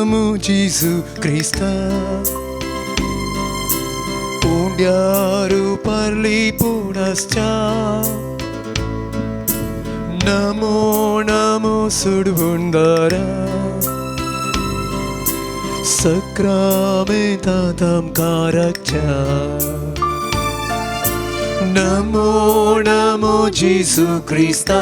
नमो जेजू क्रिस्ता. उंड्यार उपारली पूण आसच्या नमो नमो सुडवुंदारा सक्रामेंतांत आमकां राखच्या. नमो नमो जेजू क्रिस्ता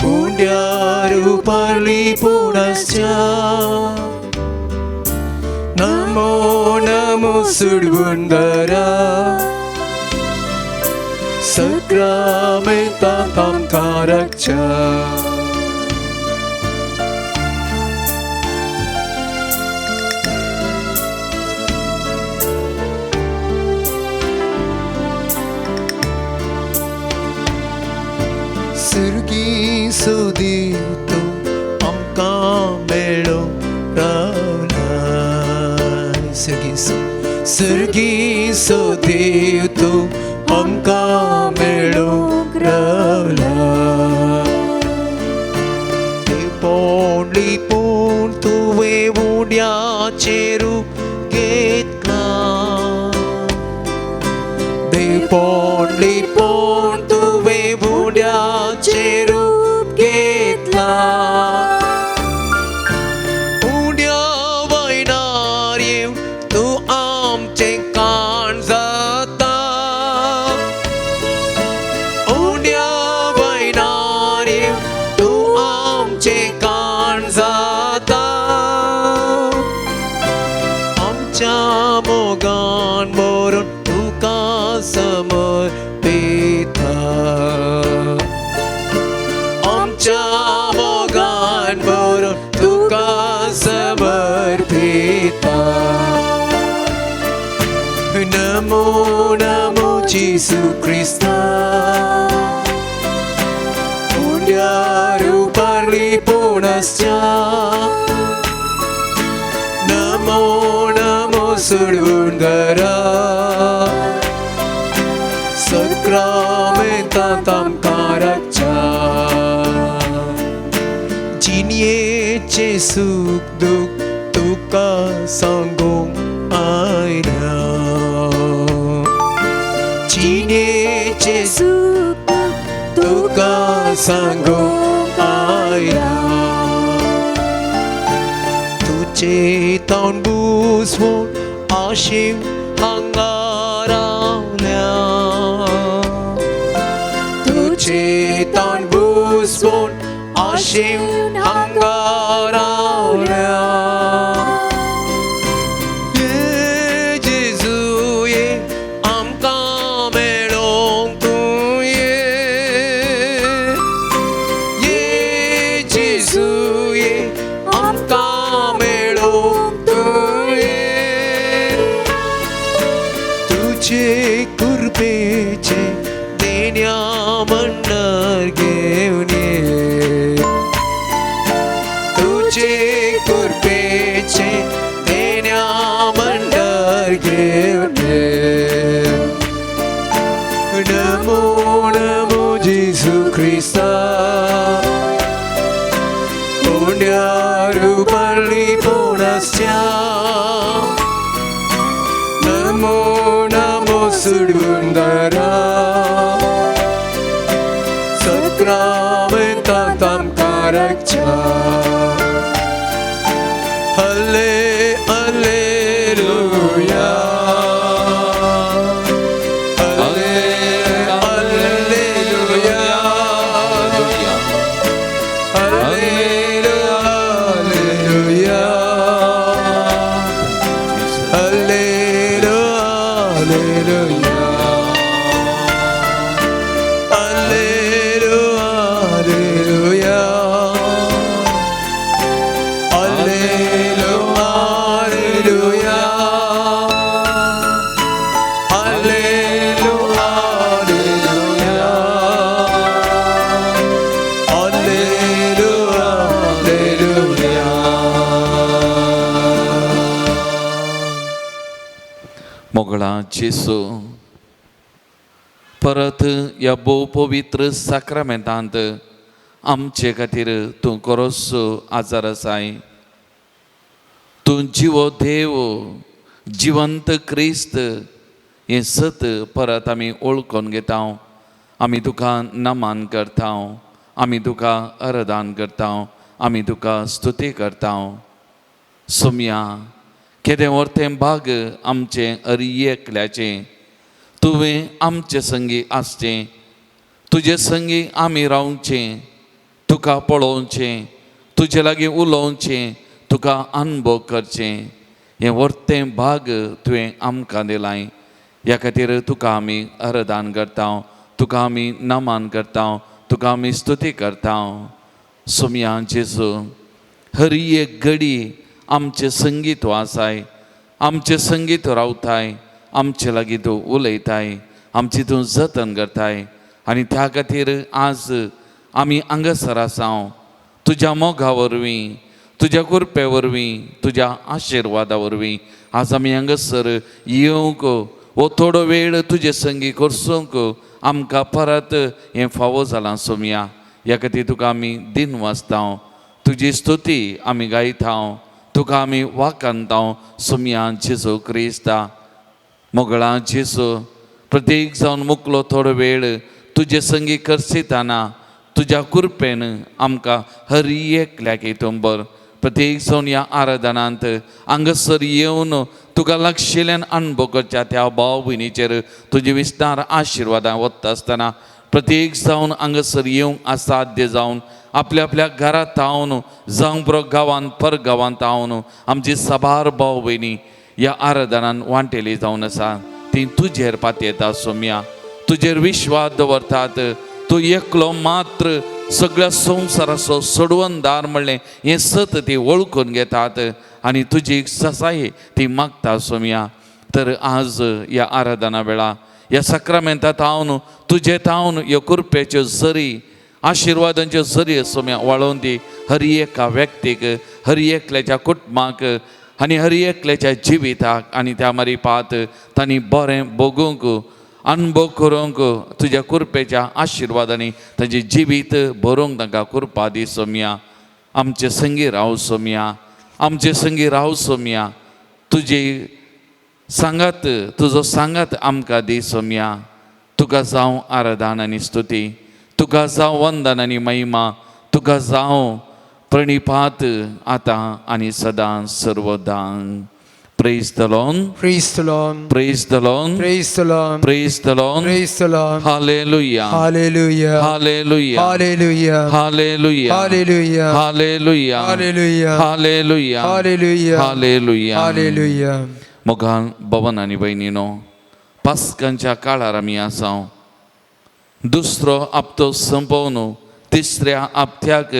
उंड्यार उपारली पूण आसच्या नमो नमो सुडवुंदारा सक्रामेंतांत आमकां राखच्या. सुर्गी सोदीव तूं आमकां मेळोंक रावलाय. सुर्गी सुर्गी सोदीव तूं आमकां मेळोंक रावलाय. लिपोवन लिपोवन तुवें उंड्याचें रूप घेतलां. लिपोवन लिपोवन तुवें उंड्याचें रूप घेतलां. उंड्या वयणार येवन तूं आमचें काण जाता. उंड्या वयणार येवन तूं आमचें काण जाता. आमच्या मोगान भरून तुका समर्पिता. आमच्या मोगान भरून तुका समर्पिता. नमो नमो जेजू क्रिस्ता उंड्यार उपारली पूण आसच्या नमो नमो सुडवुंदारा सक्रामेंतांत आमकां राखच्या. जिणयेचें सूख दूख तुका सांगूंक आयल्या. जिणयेचें सूख तुका सांगूंक आयल्या. तुजें तोंड बुजवून आशेन हांगा रावल्या. तुजें तोंड बुजवून आशेन हांगा रावल्या. ये जेजू ये आमकां मेळोंक तूं ये. ये जेजू ये आमकां मेळोंक तूं ये. तुजे कृपेचें देण्या म्हणणार घेवन ये. तुजे कृपेचें देण्या म्हणणार घेवन ये. नमो नमो जेजू क्रिस्ता उंड्यार उपारली पूण आसच्या नमो नमो सुडवुंदारा सक्रामेंतांत आमकां राखच्या. हल्ले हल्लेलुया हल्ले हल्लेलुया हल्ले हल्लेलुया हल्ले हल्लेलुया हल्ले हल्लेलुया हल्ले हल्लेलुया हल्ले हल्लेलुया हल्ले हल्लेलुया. मोगळा जेसू परत ह्या भोव पवित्र साक्रामेंतांत आमचे खातीर तूं खरोच आजार आसाय. तूं जिवो देव, जिवंत क्रिस्त हें सत परत आमी वळखून घेता. आमी तुका नमन करता, आमी तुका अरदान करता, आमी तुका स्तुती करता. सोमया, केदें व्हरतें भाग आमचें हर एकल्याचें. तुवें आमचे संगी आसचें, तुजे संगी आमी रावचें, तुका पळोवचें, तुजे लागीं उलोवचें, तुका अनुभव करचें. हें व्हरतें भाग तुवें आमकां दिलाय. ह्या खातीर तुका आमी अरदान करता, तुका आमी नमन करता, तुका आमी स्तुती करता. सोमया जेजू, हर एक घडी आमचें संगी तूं आसाय, आमचें संगी तूं रावताय, आमचे लागीं तूं उलयताय, आमची तूं जतन करताय. आनी त्या खातीर आज आमी हांगासर आसा तुज्या मोगा वरवीं, तुज्या कृपे वरवीं, तुज्या आशिर्वादा वरवीं. आज आमी हांगासर येवंक, हो थोडो वेळ तुजे संगी करसूंक आमकां परत हें फावो जालां सोमया. ह्या खातीर तुका आमी दिन वाचता, तुजी स्तुती आमी गायता, तुका आमी वाखाणता सोमया जेजू क्रिस्ता. मोगळा जेजू, प्रत्येक जावन मुकलो थोडो वेळ तुजे संगी करसिताना तुज्या कृपेन आमकां हर एकल्याक हितून बर. प्रत्येक जावन ह्या आराधनांत हांगासर येवन तुका लागशिल्ल्यान अनुभव करच्या त्या भाव भयणीचेर तुजी विस्तार आशिर्वादां वता आसतना, प्रत्येक जावन हांगासर येवंक असाध्य जावन आपल्या आपल्या घरांत थावन, जावं पुरो गांवांत पर गांवांत थावन आमची साबार भाव भयणी ह्या आराधनान वांटेली जावन आसा, ती तुजेर पातयेता सोमया, तुजेर विश्वास दवरतात. तूं एकलो मात्र सगळ्या संवसाराचो सोडवणदार म्हणलें हें सत ती वळखून घेतात आनी तुजी ससाय ती मागता सोमया. तर आज ह्या आराधना वेळा ह्या साक्रामेंता थावन, तुजे थावन ह्यो कृपेच्यो जरी, आशिर्वादांच्यो जरी सोम्या वाळोवन दी हर एका व्यक्तीक, हर एकल्याच्या कुटुंबाक आनी हर एकल्याच्या जिविताक. आनी त्या मारिपात तांणी बरें भोगूंक, अनुभव करूंक, तुज्या कृपेच्या आशिर्वादांनी तांचें जिवीत भरूंक तांकां कृपा दी सोमया. आमचे संगी राव सोमया, आमचे संगी राव सोमया. तुजी सांगात, तुजो सांगात आमकां दी सोमया. तुका जावं आराधन आनी स्तुती, तुका जावं वंदन आनी महिमा, तुका जावं प्रणिपात आतां आनी सदां सर्वदां. Praise the Lord. Praise the Lord. Praise the Lord. Praise the Lord. Praise the Lord. Praise the Lord. Hallelujah. Hallelujah. Hallelujah. Hallelujah. Hallelujah. Hallelujah. Hallelujah. Hallelujah. Hallelujah. Hallelujah. Hallelujah. Hallelujah. मोगान भवन आनी भयणीनो, पास्कांच्या काळार आमी आसा. दुसरो हप्तो संपोवन तिसऱ्या हप्त्याक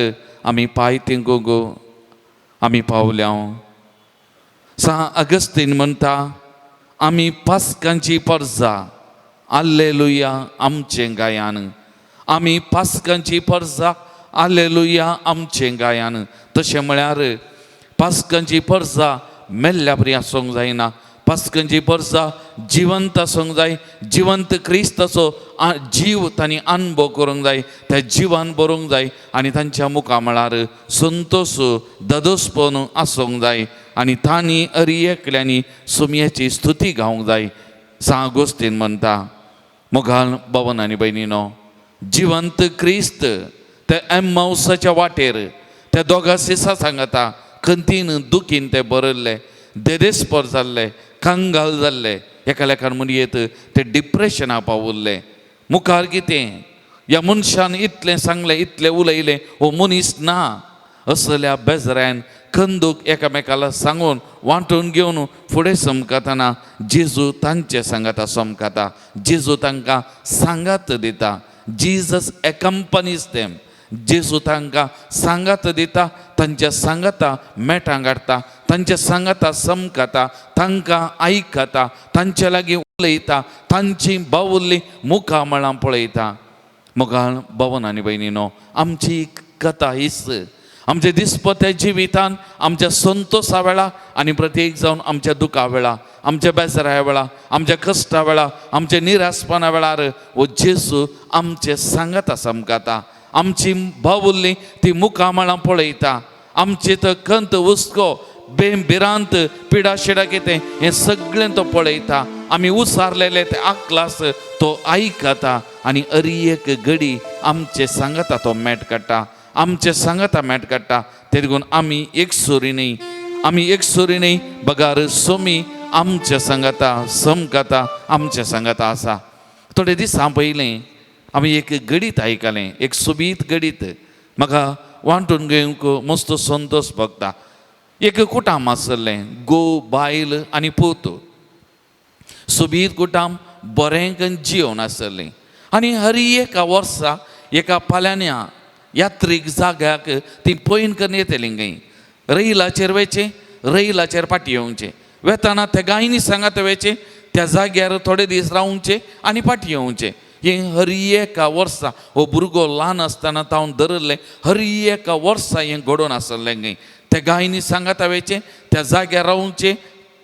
आमी पांय तेंकूंक आमी पावल्या. सा अगस्तीन म्हणटा, आमी पास्कांची परजा, आल्लेलुया आमचें गायान. आमी पास्कांची परजा, आल्लेलुया आमचें गायान. तशें म्हळ्यार पास्कांची परजा मेल्ल्या परी आसूंक जायना. पास्कांची परजा जिवंत आसूंक जाय. जिवंत क्रिस्ताचो जीव तांणी अनुभव करूंक जाय, त्या जिवान बरोवंक जाय आनी तांच्या मुखामळार संतोश ददोसपण आसूंक जाय आनी तांणी हर एकल्यांनी सुमयाची स्तुती गावंक जाय, सा गोस्तीन म्हणटा. मोगाल भवन आनी भयणीनो, जिवंत क्रिस्त त्या एम्मावसाच्या वाटेर त्या दोगा सिसा सांगता खंतीन दुखीन ते बरयल्ले, देदेस्पर जाल्ले, कंगाल जाल्ले, एका लेखान म्हणयेत ते डिप्रेशना पावुल्ले. मुखार कितें, ह्या मनशान इतलें सांगलें, इतलें उलयलें, हो मनीस ना. असल्या बेजऱ्यान खंदूक एकामेकाला सांगून वांटून घेवन फुडें समकातना जेजू तांचे सांगाता समकाता. जेजू तांकां सांगात दिता. Jesus accompanies them. जेजू तांकां सांगात दिता, तांच्या सांगाता मेटां काडटा, तांच्या सांगाता समकाता, तांकां आयकता, तांच्या लागीं उलयता, तांची बावुल्ली मुखामळां पळयता. मोगाळ भवन आनी भयणीनो, आमची कथा हीच. आमच्या दिसपत्या जिवितान आमच्या संतोशा वेळा आनी प्रत्येक जावन आमच्या दुखा वेळा, आमच्या बेजारा वेळा, आमच्या कश्टा वेळा, आमच्या निरासपणा वेळार हो जेजू आमचे सांगाता समकाता. आमची बावुल्ली ती मुखामळां पळयता, आमची तो कंत हुस्को बेम भिरांत पिडा शिडा कितें हें सगळें तो पळयता. आमी उसारलेले ते आकलास तो आयकता आनी अरी एक घडी आमचे सांगता तो मेट काडटा, आमचे सांगता मेट काडटा. ते देखून आमी एक सुरी न्ही, आमी एक सुरी न्ही बगार सोमी आमच्या सांगाता समकाता आमच्या सांगाता आसा. थोडे दिसां पयलीं आमी एक गणीत आयकलें, एक सोबीत गणीत म्हाका वांटून घेवंक मस्त संतोश भोगता. एक कुटाम आसलें, घोव बायल आनी पूत. सोबीत कुटाम बरें करून जिवन आसलें आनी हर एका वर्सा एका पाल्यान्या यात्रीक जाग्याक ती पयन करून येतली खंय रैलाचेर वयचें, रैलाचेर फाटीं येवचें. वेताना त्या गायनी सांगात वयचें, त्या जाग्यार थोडे दीस रावचें आनी फाटीं येवचें. हें हर एका वर्सा हो भुरगो ल्हान आसतना तावन धरिल्लें हर एका वर्सा हें घडोवन आसलें खंय. त्या गायनी सांगाता वयचें, त्या जाग्यार रावचें,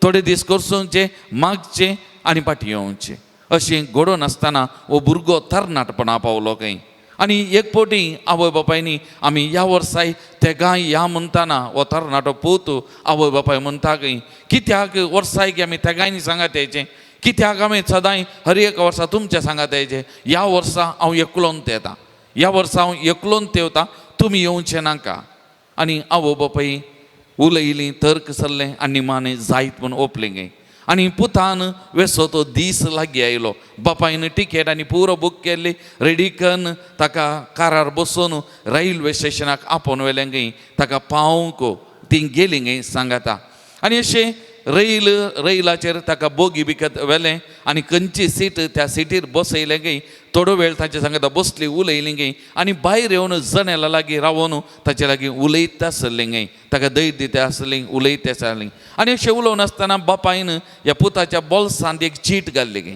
थोडे दीस करसोवचें, मागचें आनी फाटीं येवचें. अशें घडोवन आसतना हो भुरगो तरणाटपणा पावलो खंय. आनी एक फावटी आवय बापायनी आमी ह्या वर्साय ते गाय ह्या म्हणटाना हो तरणाटो पूत आवय बापाय म्हणटा खंय, कित्याक वर्साय की आमी त्या गायनी सांगात येयचें, कित्याक आमी सदांय हर एका वर्सा तुमच्या सांगात येयचें, ह्या वर्सा हांव एकलोन येता, ह्या वर्सा हांव एकलोन तेवता, तुमी येवचें नाका. आनी आवय बापाय उलयलीं, तर्क सरलें आनी निमाणें जायत म्हूण ओपलें गे. आनी पुतान वेसो तो दीस लागीं आयलो, बापायन टिकेट आनी पुरो बूक केल्ली, रेडी कन्न ताका कारार बसोवन रेल्वे स्टेशनाक आपोवन व्हेलें गे, ताका पावोवंक ती गेली गे सांगाता. आनी अशें रैल रैलाचेर ताका बोगी बिकत व्हेलें आनी खंयची सीट त्या सिटीर बसयलें गे. थोडो वेळ ताचे सांगाता बसली, उलयली गे आनी भायर येवन जनेला लागीं रावन ताचे लागीं उलयता आसलें गे, ताका धैर्य दिता आसलीं, उलयता आसलीं. आनी अशें उलोवन आसतना बापायन ह्या पुताच्या बोल्सांत एक चीट घाल्ली गे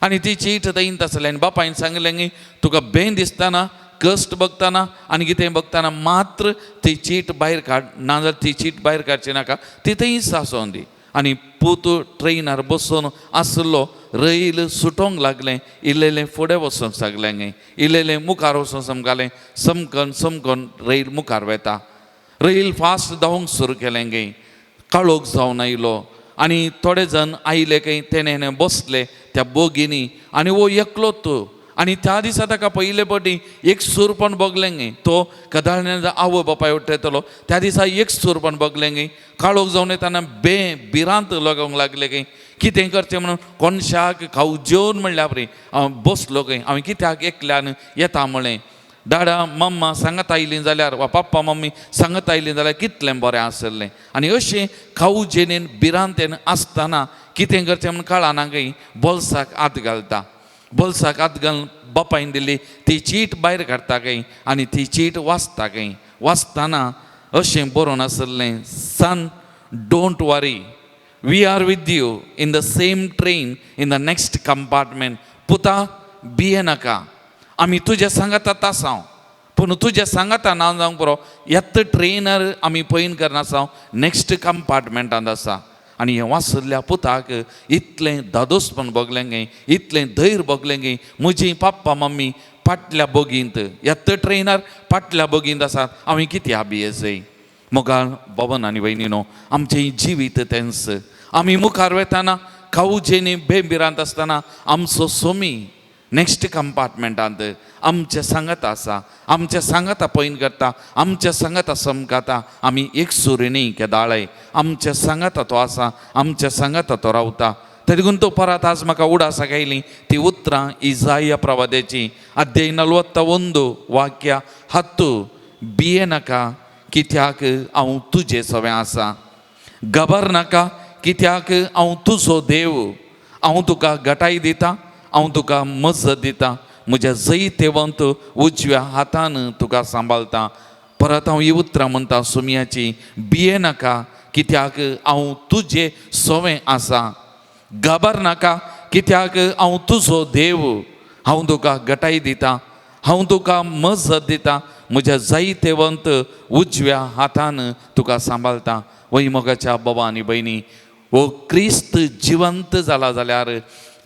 आनी ती चीट थंयत आसली. आनी बापायन सांगलें गे, तुका बें दिसतना, कश्ट बघताना आनी कितें बघताना मात्र ती चीट भायर काड, नाजाल्यार ती चीट भायर काडची नाका, ती थंयच आसोन दी. आनी पूत ट्रेनार बसून आसलो, रैल सुटोंक लागलें, इल्लें फुडें वचोंक सगलें गे, इल्लें मुखार वचोंक समकालें, समकन समकन रैल मुखार वेता. रैल फास्ट धांवंक सुरू केलें गे, काळोख जावन आयलो आनी थोडे जण आयले खंय, तेणें बसले त्या बोगींनी आनी हो एकलो तो. आनी त्या दिसा ताका पयले फावटी एक सूरपण भोगलें गे, तो कदाळ्यान आवय बापाय उठयतलो त्या दिसा एक सूरपण भोगलें गे. काळोख जावन येताना बे भिरांत लागूंक लागले खंय, कितें करचें म्हणून कोनशाक खावजेवन म्हणल्या परी हांव बसलो खंय. हांवें कित्याक एकल्यान येता म्हळें, डाडा मम्मा सांगत आयलीं जाल्यार वा पप्पा मम्मी सांगत आयलीं जाल्यार कितलें बरें आसलें. आनी अशें खावजेनेन भिरांतेन आसतना कितें करचें म्हूण कळना खंय, बोल्साक हात घालता, बोल्साक हात घालून बापायन दिल्ली ती चीट भायर काडटा खंय आनी ती चीट वाचता खंय. वाचतना अशें बरोवन आसलें, son don't worry, we are with you in the same train in the next compartment. पुता भिये नाका, आमी तुज्या सांगाता आसाव, पूण तुज्या सांगाता ना जावंक पुरो, येत ट्रेनार आमी पयन करना आसाव, नेक्स्ट कंपार्टमेंटांत आसा. आनी हें वाचल्ल्या पुताक इतलें धादोसपण भोगलें गे, इतलें धैर्य भोगलें गे, म्हजी पप्पा मम्मी फाटल्या बोगींत येत ट्रेनार फाटल्या बोगींत आसात, हांवें कित्याक भियेजय. मोगाळ भवन आनी वयनीनो, आमचें जिवीत तेंच. आमी मुखार वेताना खावजेनी बेभिरांत आसतना आमचो सोमी नेक्स्ट कंपार्टमेंटांत आमच्या सांगात आसा, आमच्या सांगाता पयन करता, आमच्या सांगाता समकाता. आमी एक सुरी केदाळय आमच्या सांगाता तो आसा, आमच्या सांगाता तो रावता. तरी देखून तो परत आज म्हाका उडासाक आयली ती उतरां इजाया प्रवाद्याची, अध्याय 41 वाक्य 10, भिये नाका कित्याक हांव तुजे सवें आसा, घाबर नाका कित्याक हांव तुजो देव, हांव तुका गटाय दिता, हांव तुका मजत दिता, म्हज्या जैतेवंत उजव्या हातान तुका सांबाळटा. परत हांव ही उतरां म्हणटा सुमयाची, भिये नाका कित्याक हांव तुजे सवें आसा, घाबर नाका कित्याक हांव तुजो देव, हांव तुका गटाय दिता, हांव तुका मजत दिता, म्हज्या जैतेवंत उजव्या हातान तुका सांबाळटा. वय मोगाच्या बाबा आनी भयणी, हो क्रिस्त जिवंत जाला जाल्यार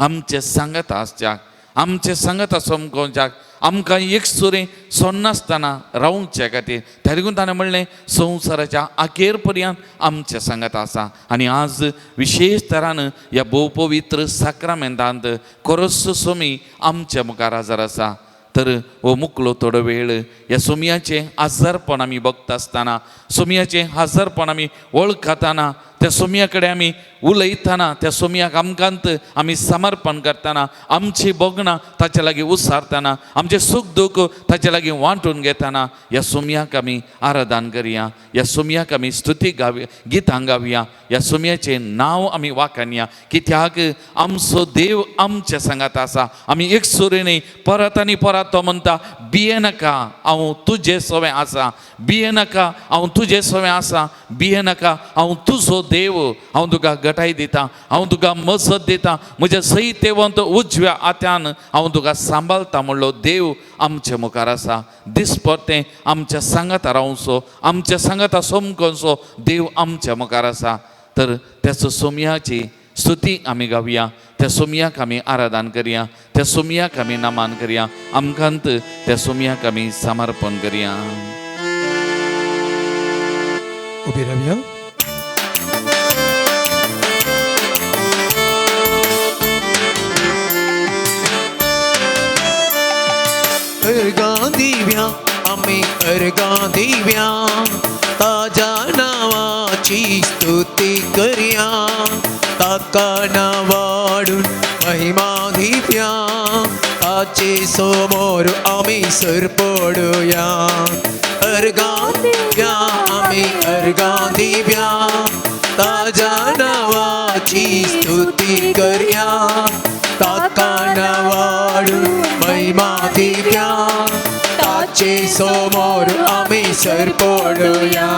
आमचे सांगात आसच्याक, आमचे सांगाता समकोवच्याक, आमकां एक सुरें सोडनासतना रावच्या खातीर. त्या देखून ताणें म्हणलें संवसाराच्या अखेर पर्यंत आमचे सांगात आसा. आनी आज विशेश तरान ह्या भोव पवित्र साक्रामेंतांत कोरस सोमी आमच्या मुखार हजर आसा. तर हो मुकलो थोडो वेळ ह्या सोमयाचें आजारपण आमी बघता आसतना, सोमयाचें आजारपण आमी वळखताना, त्या सोमया कडेन आमी उलयतना, त्या सोमयाक आमकांत आमी समर्पण करतना, आमची भोगणां ताचे लागीं उसारतना, आमचें सूख दूख ताचे लागीं वांटून घेतना ह्या सोमयाक आमी आराधन करया, ह्या सोमयाक आमी स्तुती गावया, गितां गावया, ह्या सोमयाचें नांव आमी वाखाणया. कित्याक आमचो देव आमच्या सांगात आसा. आमी एक सुरेनी परत आनी परत तो म्हणटा, भिये नाका, हांव तुजे सवें आसा, भिये नाका, हांव तुजे सवें आसा, भिये नाका, हांव तुजो देव, हांव तुका गटाय दिता, हांव तुका मजत दिता, म्हज्या सैतेवंत उजव्या हातान हांव तुका सांबाळटा म्हणलो देव आमचे मुखार आसा. दिसपरतें आमच्या सांगाता रावचो, आमच्या सांगाता समकोनचो देव आमच्या मुखार आसा. तर त्याचो सोमयाची स्तुती आमी गावया, त्या सोमयाक आमी आराधन करया, त्या सोमयाक आमी नमन करया, आमकांत त्या सोमयाक आमी समर्पण करया. उबी रावया. अर्गां दिव्या आमी अर्गां दिव्या, ताज्या नांवाची स्तुती करया, ताका नांवाडून महिमा दिव्या, ताचे समोर आमी सरपडुया. अर्गां दिव्या आमी अर्गां दिव्या, ताज्या नांवाची स्तुती करया, ताका नांवाडून महिमा दिव्या, ताचे समोर आमी सरपडुया.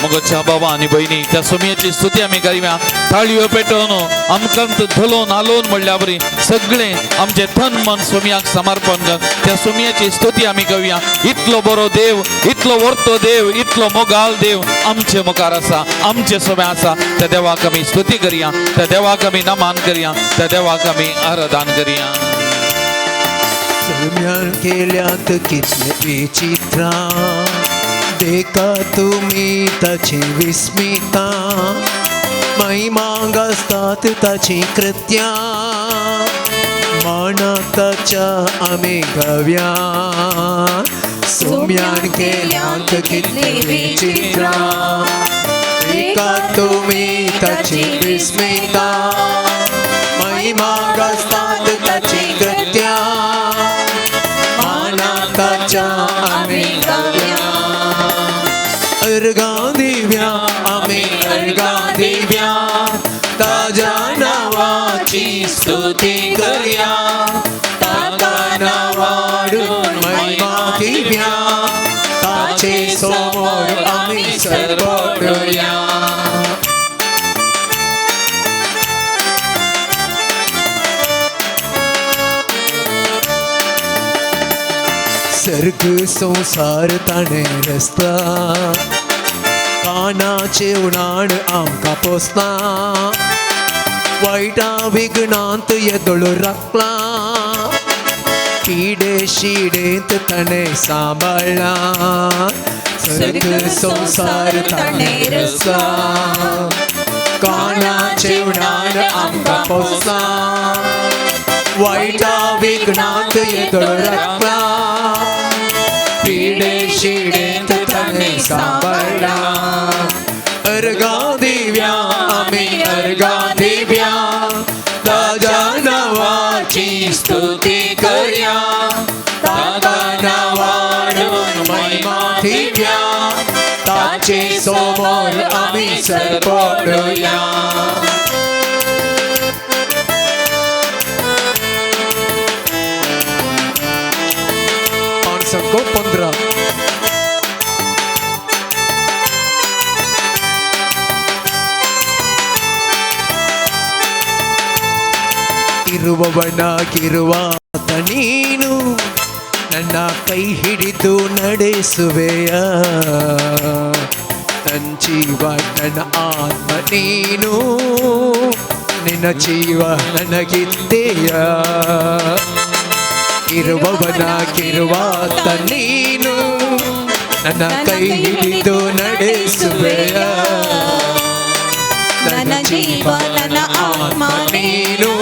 मगच्या बाबा आनी भयणी त्या सोमयाची स्तुती आमी करया. ताळयो पेटोवन आमकां धलोवन हालोवन म्हणल्या बरी सगळें आमचें तन मन सोमयाक समर्पण कर त्या सोमयाची स्तुती आमी करूया. इतलो बरो देव, इतलो वर्तो देव, इतलो मोगाल देव आमचे मुखार आसा, आमचे सोमे आसा. त्या देवाक आमी स्तुती करया, त्या देवाक आमी नमन करया, त्या देवाक आमी आराधन करया. सोम्यान केल्यात कितले विचित्रां, देखा तुमी ताची विस्मिता, महिमा गाजतात ताची कृत्यां, माना ताच्या आमी गावया. सोम्यान केल्यात कितले विचित्रां, देखा तुमी ताची विस्मिता, महिमा गाजतात ताची कृत्यां, माना ताच्या आमी गावया. अर्गां दिव्या आमी अर्गां दिव्या, ताज्या नांवाची स्तुती करया, ताका नांवाडून महिमा दिव्या, ताचे समोर आमी सरपडुया. सर्ग संवसार ताणें रचला, कानाचे उणाण आमकां पोसला, वायटा विघ्नांत येदोळ राखला, पिडे शिडेंत ताणें सांबाळ्ळा. सर्ग संवसार ताणें रचला, कानाचे उणाण आमकां पोसला, वायटा विघ्नांत येदोळ राखला, पिडे शिडेंत ताणें सांबाळ्ळा. अर्गां दिव्या आमी अर्गां दिव्या, ताज्या नांवाची स्तुती करया, ताका नांवाडून महिमा दिव्या, ताचे समोर आमी सरपडुया. पांच 15. ಇರುವವನಾಗಿರುವಾತ ನೀನು ನನ್ನ ಕೈ ಹಿಡಿದು ನಡೆಸುವೆಯ, ನನ್ನ ಜೀವ ನನ್ನ ಆತ್ಮ ನೀನು, ನಿನ್ನ ಜೀವ ನನಗಿದ್ದೆಯ. ಇರುವವನಾಗಿರುವಾತ ನೀನು ನನ್ನ ಕೈ ಹಿಡಿದು ನಡೆಸುವೆಯ. ನನ್ನ ಜೀವ ನನ್ನ ಆತ್ಮ ನೀನು,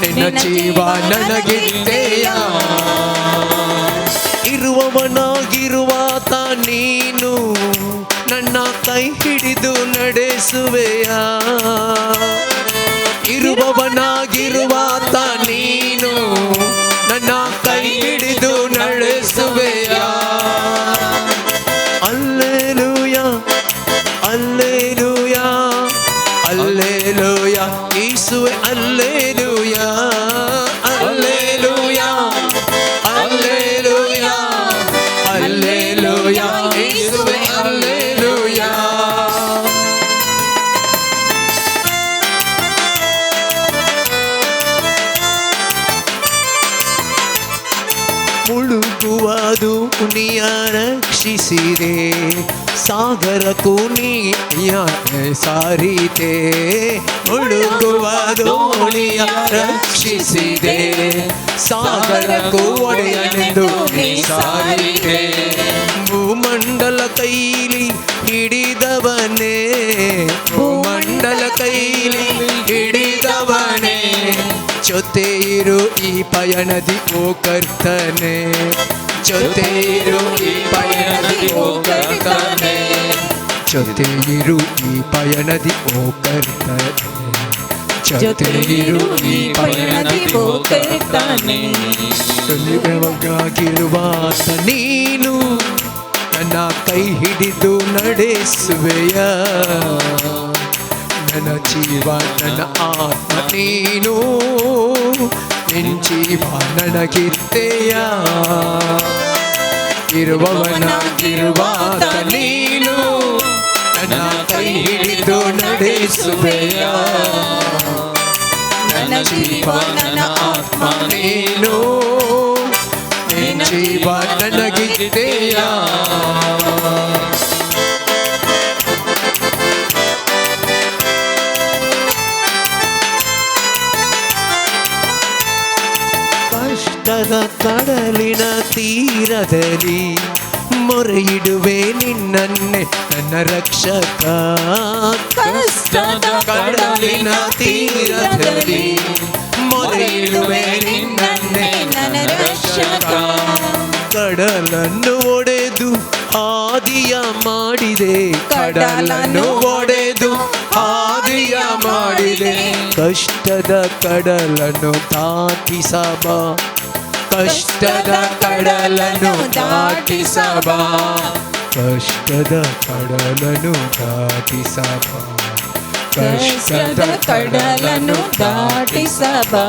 ನಿನ್ನ ಜೀವ ನನಗಿದ್ದೆಯ. ಇರುವವನಾಗಿರುವಾತ ನೀನು ನನ್ನ ಕೈ ಹಿಡಿದು ನಡೆಸುವೆಯ. ಇರುವವನಾಗಿರುವಾತ ನೀನು ನನ್ನ ಕೈ ಹಿಡಿದು ನಡೆಸುವೆಯ. ಅಲ್ಲೇಲೂಯ, ಅಲ್ಲೇಲೂಯ, ಅಲ್ಲೇಲೂಯ, ಯೇಸುವೆ ಅಲ್ಲೇಲೂಯ, ಅಲ್ಲೇಲೂಯ, ಅಲ್ಲೇಲೂಯ, ಅಲ್ಲೇಲೂಯ, ಯೇಸುವೆ ಅಲ್ಲೇಲೂಯ. ಮುಳುಗುವ ದೋಣಿಯ ರಕ್ಷಿಸಿದೆ, ಸಾಗರಕ್ಕೂ ನೀಯ ಸಾರಿದೆ. ಮುಳುಗುವ ದೋಣಿಯ ರಕ್ಷಿಸಿದೆ, ಸಾಗರಕ್ಕೂ ಒಡೆಯನೆಂದು ನೀ ಸಾರಿದೆ. ಭೂಮಂಡಲ ಕೈಲಿ ಹಿಡಿದವನೇ, ಭೂಮಂಡಲ ಕೈಲಿ ಹಿಡಿದವನೇ, ಜೊತೆ ಇರು ಈ ಪಯಣದಿ ಓ ಕರ್ತನೆ, ಜೊತೆ ಇರು ಈ ಪಯಣದಿ ಓ ಕರ್ತನೆ, ಜೊತೆ ಇರು ಈ ಪಯಣದಿ ಓ ಕರ್ತನೆ, ಜೊತೆ ಇರು ಈ ಪಯಣದಿ ಓ ಕರ್ತನೆ. ಇರುವವನಾಗಿರುವಾತ ನೀನು ನನ್ನ ಕೈ ಹಿಡಿದು ನಡೆಸುವೆಯ. ನನ್ನ ಜೀವ ನನ್ನ ಆತ್ಮ ನೀನು, ನಿನ್ ಜೀವ ನನಗಿದ್ದೆಯ. ಇರುವವನಾಗಿರುವಾತ ನೀನು ನನ್ನ ಕೈ ಹಿಡಿದು ನಡೆಸುವೆಯ. ನನ್ನ ಜೀವ ನನ್ನ ಆತ್ಮ ನೀನು, ನಿನ್ ಜೀವ ನನಗಿದ್ದೆಯ. ಕಷ್ಟದ ಕಡಲಿನ ತೀರದಲ್ಲಿ ಮೊರೆಯಿಡುವೆ ನಿನ್ನನ್ನೇ ನನ್ನ ರಕ್ಷಕ. ಕಷ್ಟದ ಕಡಲಿನ ತೀರದಲ್ಲಿ ಮೊರೆಯಿಡುವೆ ನಿನ್ನನ್ನೇ ನನ್ನ ರಕ್ಷಕ. ಕಡಲನ್ನು ಒಡೆದು ಹಾದಿಯ ಮಾಡಿದೆ, ಕಡಲನ್ನು ಒಡೆದು ಹಾದಿಯ ಮಾಡಿದೆ. ಕಷ್ಟದ ಕಡಲನ್ನು ದಾಟಿಸಬಾ, ಕಷ್ಟದ ಕಡಲನ್ನು ದಾಟಿಸಬಾ, ಕಷ್ಟದ ಕಡಲನ್ನು ದಾಟಿಸಬಾ, ಕಷ್ಟದ ಕಡಲನ್ನು ದಾಟಿಸಬಾ.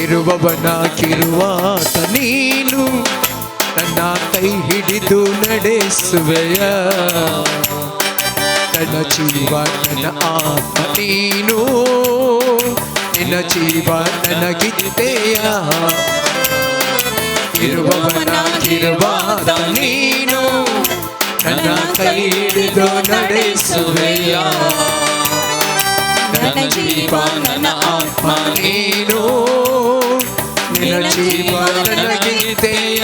ಇರುವವನಾಗಿರುವಾತ ನೀನು ನನ್ನ ಕೈ ಹಿಡಿದು ನಡೆಸುವೆಯ. ನನ್ನ ಜೀವ ನನ್ನ ಆತ್ಮ ನೀನು, ನಿನ್ನ ಜೀವ ನನಗಿದ್ದೆಯ. ಇರುವವನಾಗಿರುವಾತ ನೀನು ನನ್ನ ಕೈ ಹಿಡಿದು ನಡೆಸುವೆಯ. ನನ್ನ ಜೀವ ನನ್ನ ಆತ್ಮ ನೀನು, ನಿನ್ನ ಜೀವ ನನಗಿದ್ದೆಯ.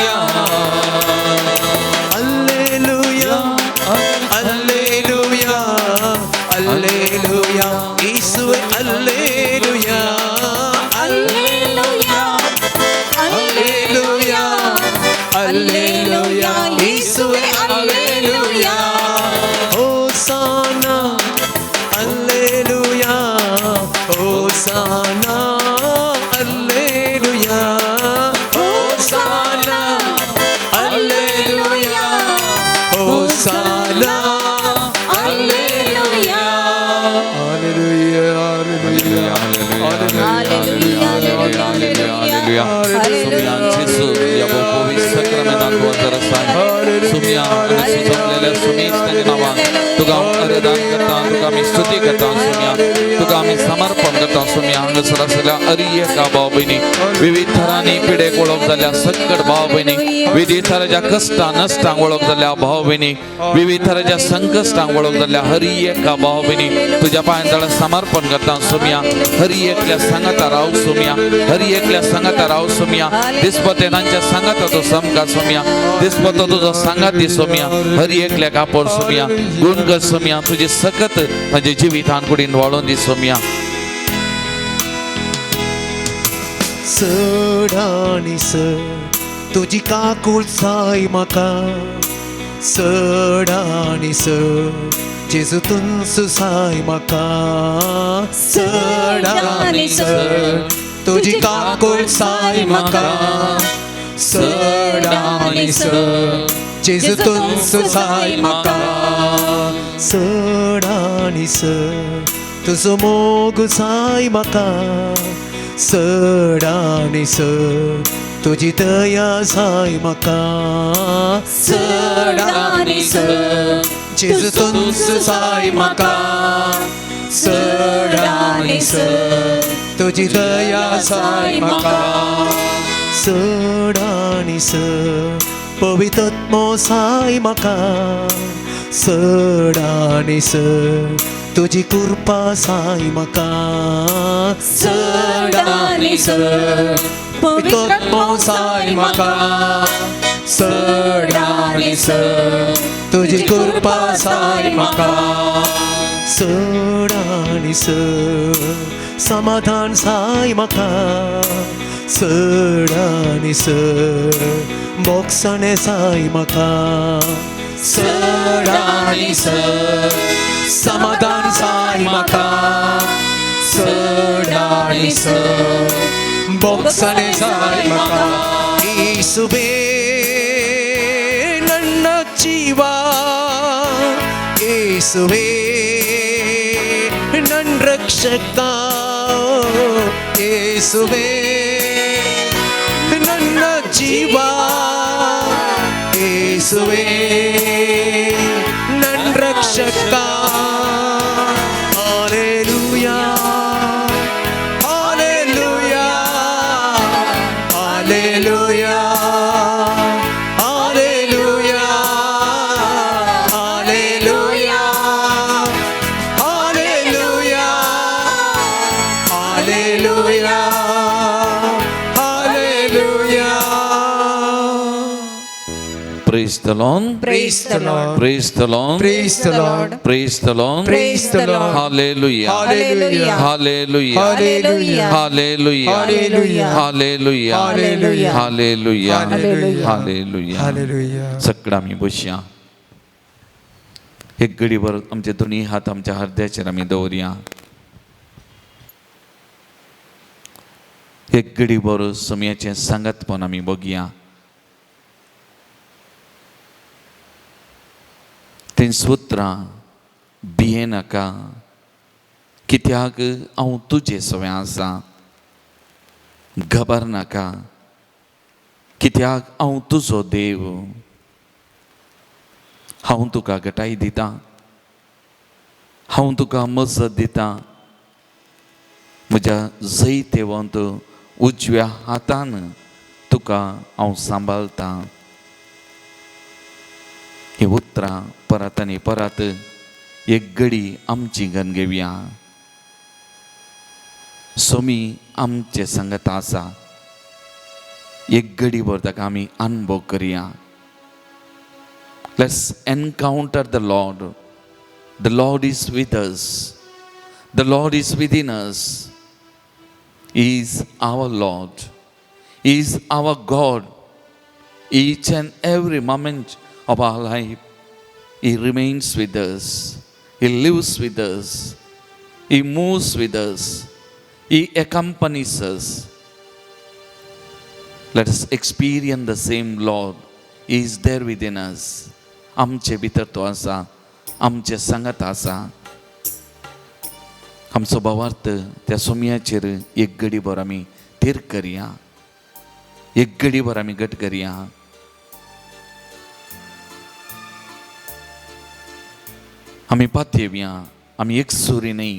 ಅಲ್ಲೇಲೂಯ, ಅಲ್ಲೇಲೂಯ, ಅಲ್ಲೇಲೂಯ, ಯೇಸುವೆ ಅಲ್ಲೇಲೂಯ, ಅಲ್ಲೇಲೂಯ, ಅಲ್ಲೇಲೂಯ, ಅಲ್ಲೇಲೂಯ, ಯೇಸುವೆ alleluia. Hosanna alleluia, hosanna alleluia, hosanna alleluia, hosanna alleluia. Hallelujah, hallelujah, Hallelujah, hallelujah, hallelujah. आसाय सुम्या आनी सुजवलेल्या सुमेस्ताच्या नांवान तुका हांव आराधन करता, तुका आमी स्तुती करता सुम्या, तुका आमी समर्पण करता सुम्या. हांगासर आसलेल्या हर एका भाव भयणी विविध थरांनी पिडेक वळख जाल्ल्या संकट भाव भयणी, विविध थराच्या कश्टां नश्टांक वळख जाल्ल्या भाव भयणी, विविध थराच्या संकश्टांक वळख जाल्ल्या हर एका भाव भयणी तुज्या पांयां समर्पण करता सुम्या. हर एकल्या सांगाता राव सुम्या, हर एकल्या सांगाता राव सुम्या. दिसपते तांच्या सांगाता तो समका सुम्या, दिसपतो तुजो सांगाती सुम्या. हर एकल्या कापोर सुम्या, गुण कर सुम्या, तुजी सकत तांच्या जिवितान कुडीन वाळोवन दी सुम्या. चड आनी चड तुजी काकूळ जाय म्हाका, चड आनी चड जेजू तुंच जाय म्हाका, चड आनी चड तुजी काकूळ जाय म्हाका, चड आनी चड जेजू तुंच जाय म्हाका, चड आनी चड तुजो मोग जाय म्हाका, चड आनी चड तुजी दया जाय म्हाका, चड आनी चड जेजू तुंच जाय म्हाका, चड आनी चड तुजी दया जाय म्हाका, चड आनी चड पवित्र जाय म्हाका, चड आनी चड तुजी कृपा जाय म्हाका, चड आनी चड पवित्र जाय म्हाका, चड आनी चड तुजी कृपा जाय म्हाका, चड आनी चड समाधान जाय म्हाका, चड आनी चड मोगसाणें जाय म्हाका, चड आनी चड समाधान जाय म्हाका, चड आनी चड मोगसाणें जाय म्हाका. येसुवे ನನ್ನ ಜೀವ, ಯೇಸುವೇ ನನ್ನ ರಕ್ಷಕ, ಯೇಸುವೇ ನನ್ನ ಜೀವ, ಯೇಸುವೇ ನನ್ನ ರಕ್ಷಕ. Hallelujah, hallelujah, hallelujah, hallelujah, hallelujah, hallelujah, hallelujah, hallelujah. Praise the Lord. Praise the Lord. Praise the Lord. Praise the Lord. Praise the Lord. Praise the Lord. Hallelujah. Hallelujah. Hallelujah. Hallelujah. Hallelujah. Hallelujah. Hallelujah. Hallelujah. Hallelujah. Hallelujah. Hallelujah. Hallelujah. सगळं आमी बसया. एक घडीभर आमचे दोनी हात आमच्या हृदयाचेर आमी दवरया. एक घडीभर समयाचें सांगातपण आमी बघया. तीं सुत्रां भियेनाका, कित्याक हांव तुजे सवें आसा. घबर नाका, कित्याक हांव तुजो देव. हांव तुका घटाय दितां, हांव तुका मजत दितां. म्हज्या जैतेवंत उजव्या हातान तुका हांव सांबाळटां. ही उतरां परत आनी परत एक घडी आमची गन घेवया. सोमी आमचे संगत आसा. एक घडीभर ताका आमी अनुभव करया. Let's encounter the Lord. The Lord is with us. The Lord is within us. He is our Lord. He is our God. Each and every moment of our life, He remains with us. He lives with us. He moves with us. He accompanies us. Let us experience the same Lord. He is there within us. आमचे भितर तो आसा, आमचे सांगात आसा. आमचो भावार्थ त्या सोमयाचेर एक घडीभर आमी थीर करया, एक घडीभर आमी घट करया. आमी पातयेवया, आमी एकसुरी न्हय,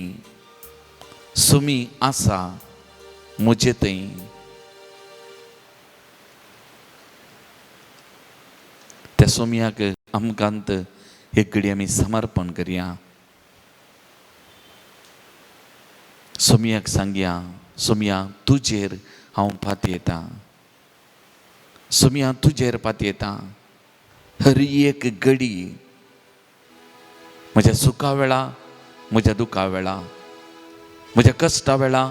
सुमी आसा म्हजे थंय. त्या सोमयाक आमकांत एक घडी आमी समर्पण करया. सोमयाक सांगया, सोमया तुजेर हांव पातयेतां, सोमया तुजेर पातयेतां. हर एक घडी म्हज्या सुखा वेळा, म्हज्या दुखा वेळा, म्हज्या कश्टा वेळा,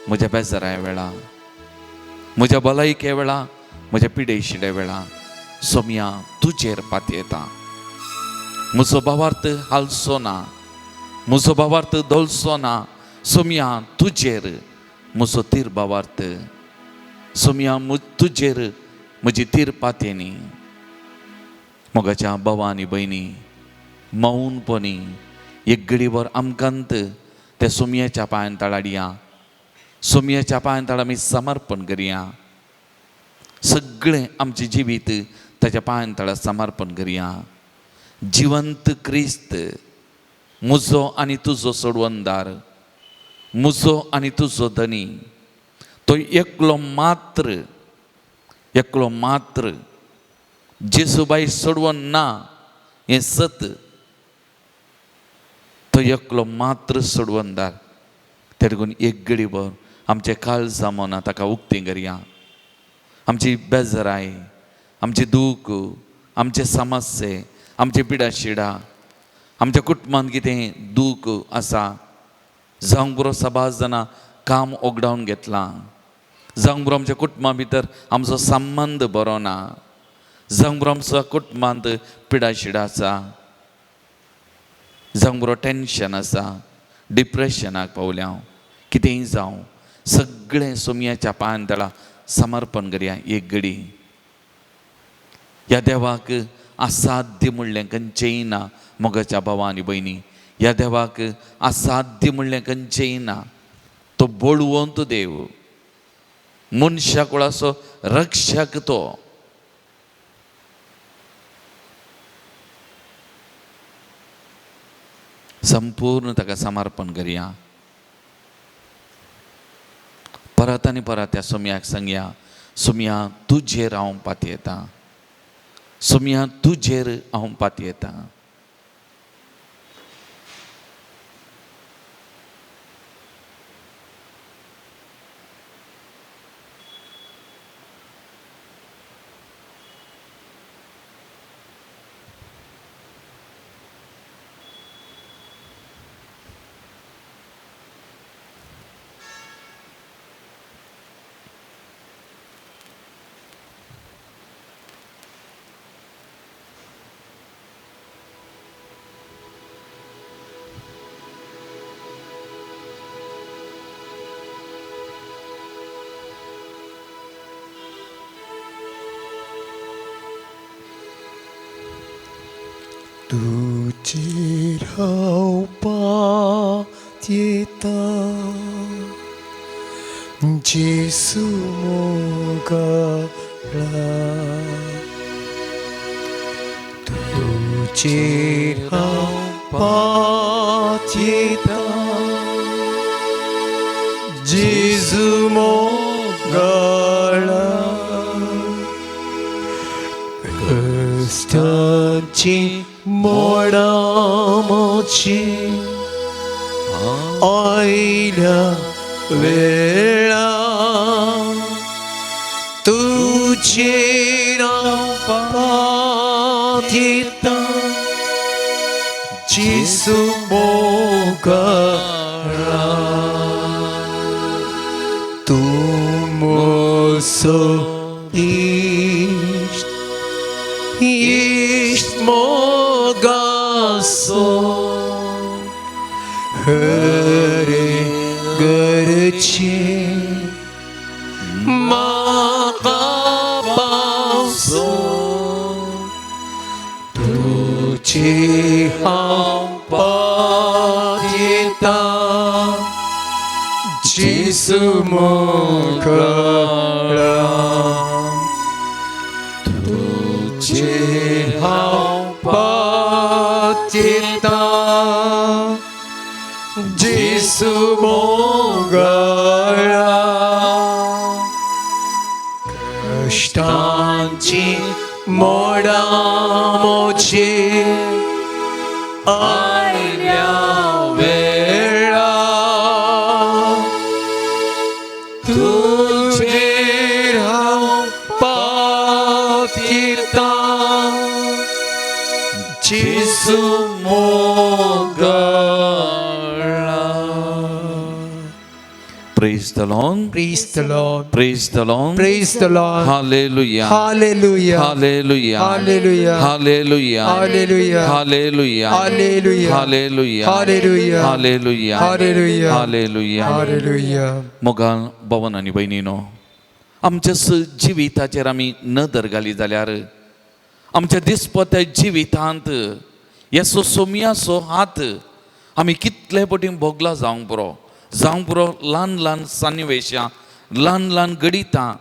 म्हज्या बेजाराय वेळा, म्हज्या भलायके वेळा, म्हज्या पिडेशिडे वेळा, सोमया तुजेर पातयेतां. म्हजो भावार्थ हालचो ना, म्हजो भावार्थ धोलचो ना, सोमया तुजेर म्हजो तीर भावार्थ, सोमया तुजेर म्हजी तीर पातयेनी. मोगाच्या भावा आनी भयणी, मौनपणी एक घडीभर आमकांत त्या सोमयाच्या पांयान तळाडया, सोमयाच्या पांयान तळा आमी समर्पण करया. सगळें आमचें जिवीत ताच्या पांयान तळा समर्पण करया. जिवंत क्रिस्त म्हजो आनी तुजो सोडवणदार, म्हजो आनी तुजो धनी, तो एकलो मात्र, एकलो मात्र जेजूबाई सोडवण ना हें सत, तो एकलो मात्र सोडवणदार. तेडकून एक घडीभर आमचें काळजां मनां ताका उक्तें करया. आमची बेजराय, आमचें दूख, आमचे समस्ये, आमचे पिडाशिडा, आमच्या कुटुंबांत कितें दूख आसा, जावंक पुरो सबाज जाणां काम ओगडावन घेतलां, जावंक पुरो आमच्या कुटुंबा भितर आमचो संबंद बरो ना, जावंक पुरो आमच्या कुटुंबांत पिडाशिडा आसा, जावंक पुरो टेंशन आसा, डिप्रेशनाक पावल्या हांव, कितेंय जावं, सगळें सोमयाच्या पांयान तळा समर्पण करया एक घडी. ह्या देवाक असाध्य म्हणलें खंयचेंय ना. मोगाच्या भावा आनी भयणी, ह्या देवाक असाध्य म्हणलें खंयचेंय ना. तो बळवंत देव, मनशा कुळाचो रक्षक तो. संपूर्ण ताका समर्पण करया. परत आनी परत त्या सोमयाक सांगया, सोमया तुजेर हांव पातयेतां, सोमया तुजेर हांव पातयेतां. तुजेर हांव पातयेतां, जेजू मोगाळा, तुजेर हांव पातयेतां, जेजू मोगाळा, कश्टांची मोडामोची आयल्या वेळा, तुजेर हांव पातयेतां, जेजू मोगाळा, तूं म्हजो इश्ट, इश्ट मोगाचो, हरे गरजे म्हाका पावसो, तुजेर हांव पातयेतां, जेजू मोगाळा, तुजेर हांव पातयेतां, जेसू मोगाळा कश्टांची मोडामोची आयल्या वेळा तुजेर हांव पातयेता जेसू मोगाळा. Praise the Lord. Praise the Lord. Praise the Lord. Praise the Lord. Hallelujah. Hallelujah. Hallelujah. Hallelujah. Hallelujah. Hallelujah. Hallelujah. Hallelujah. Hallelujah. Hallelujah. Hallelujah. Hallelujah. Hallelujah. Hallelujah. मोगाल भवन आनी भयणीनो, आमच्या जिविताचेर आमी नदर घाली जाल्यार आमच्या दिसपत्या जिवितांत येसो सोमयाचो हात आमी कितले पटी भोगला जावंक पुरो, जावंक पुरो. ल्हान ल्हान सन्निवेशां, ल्हान ल्हान घडितां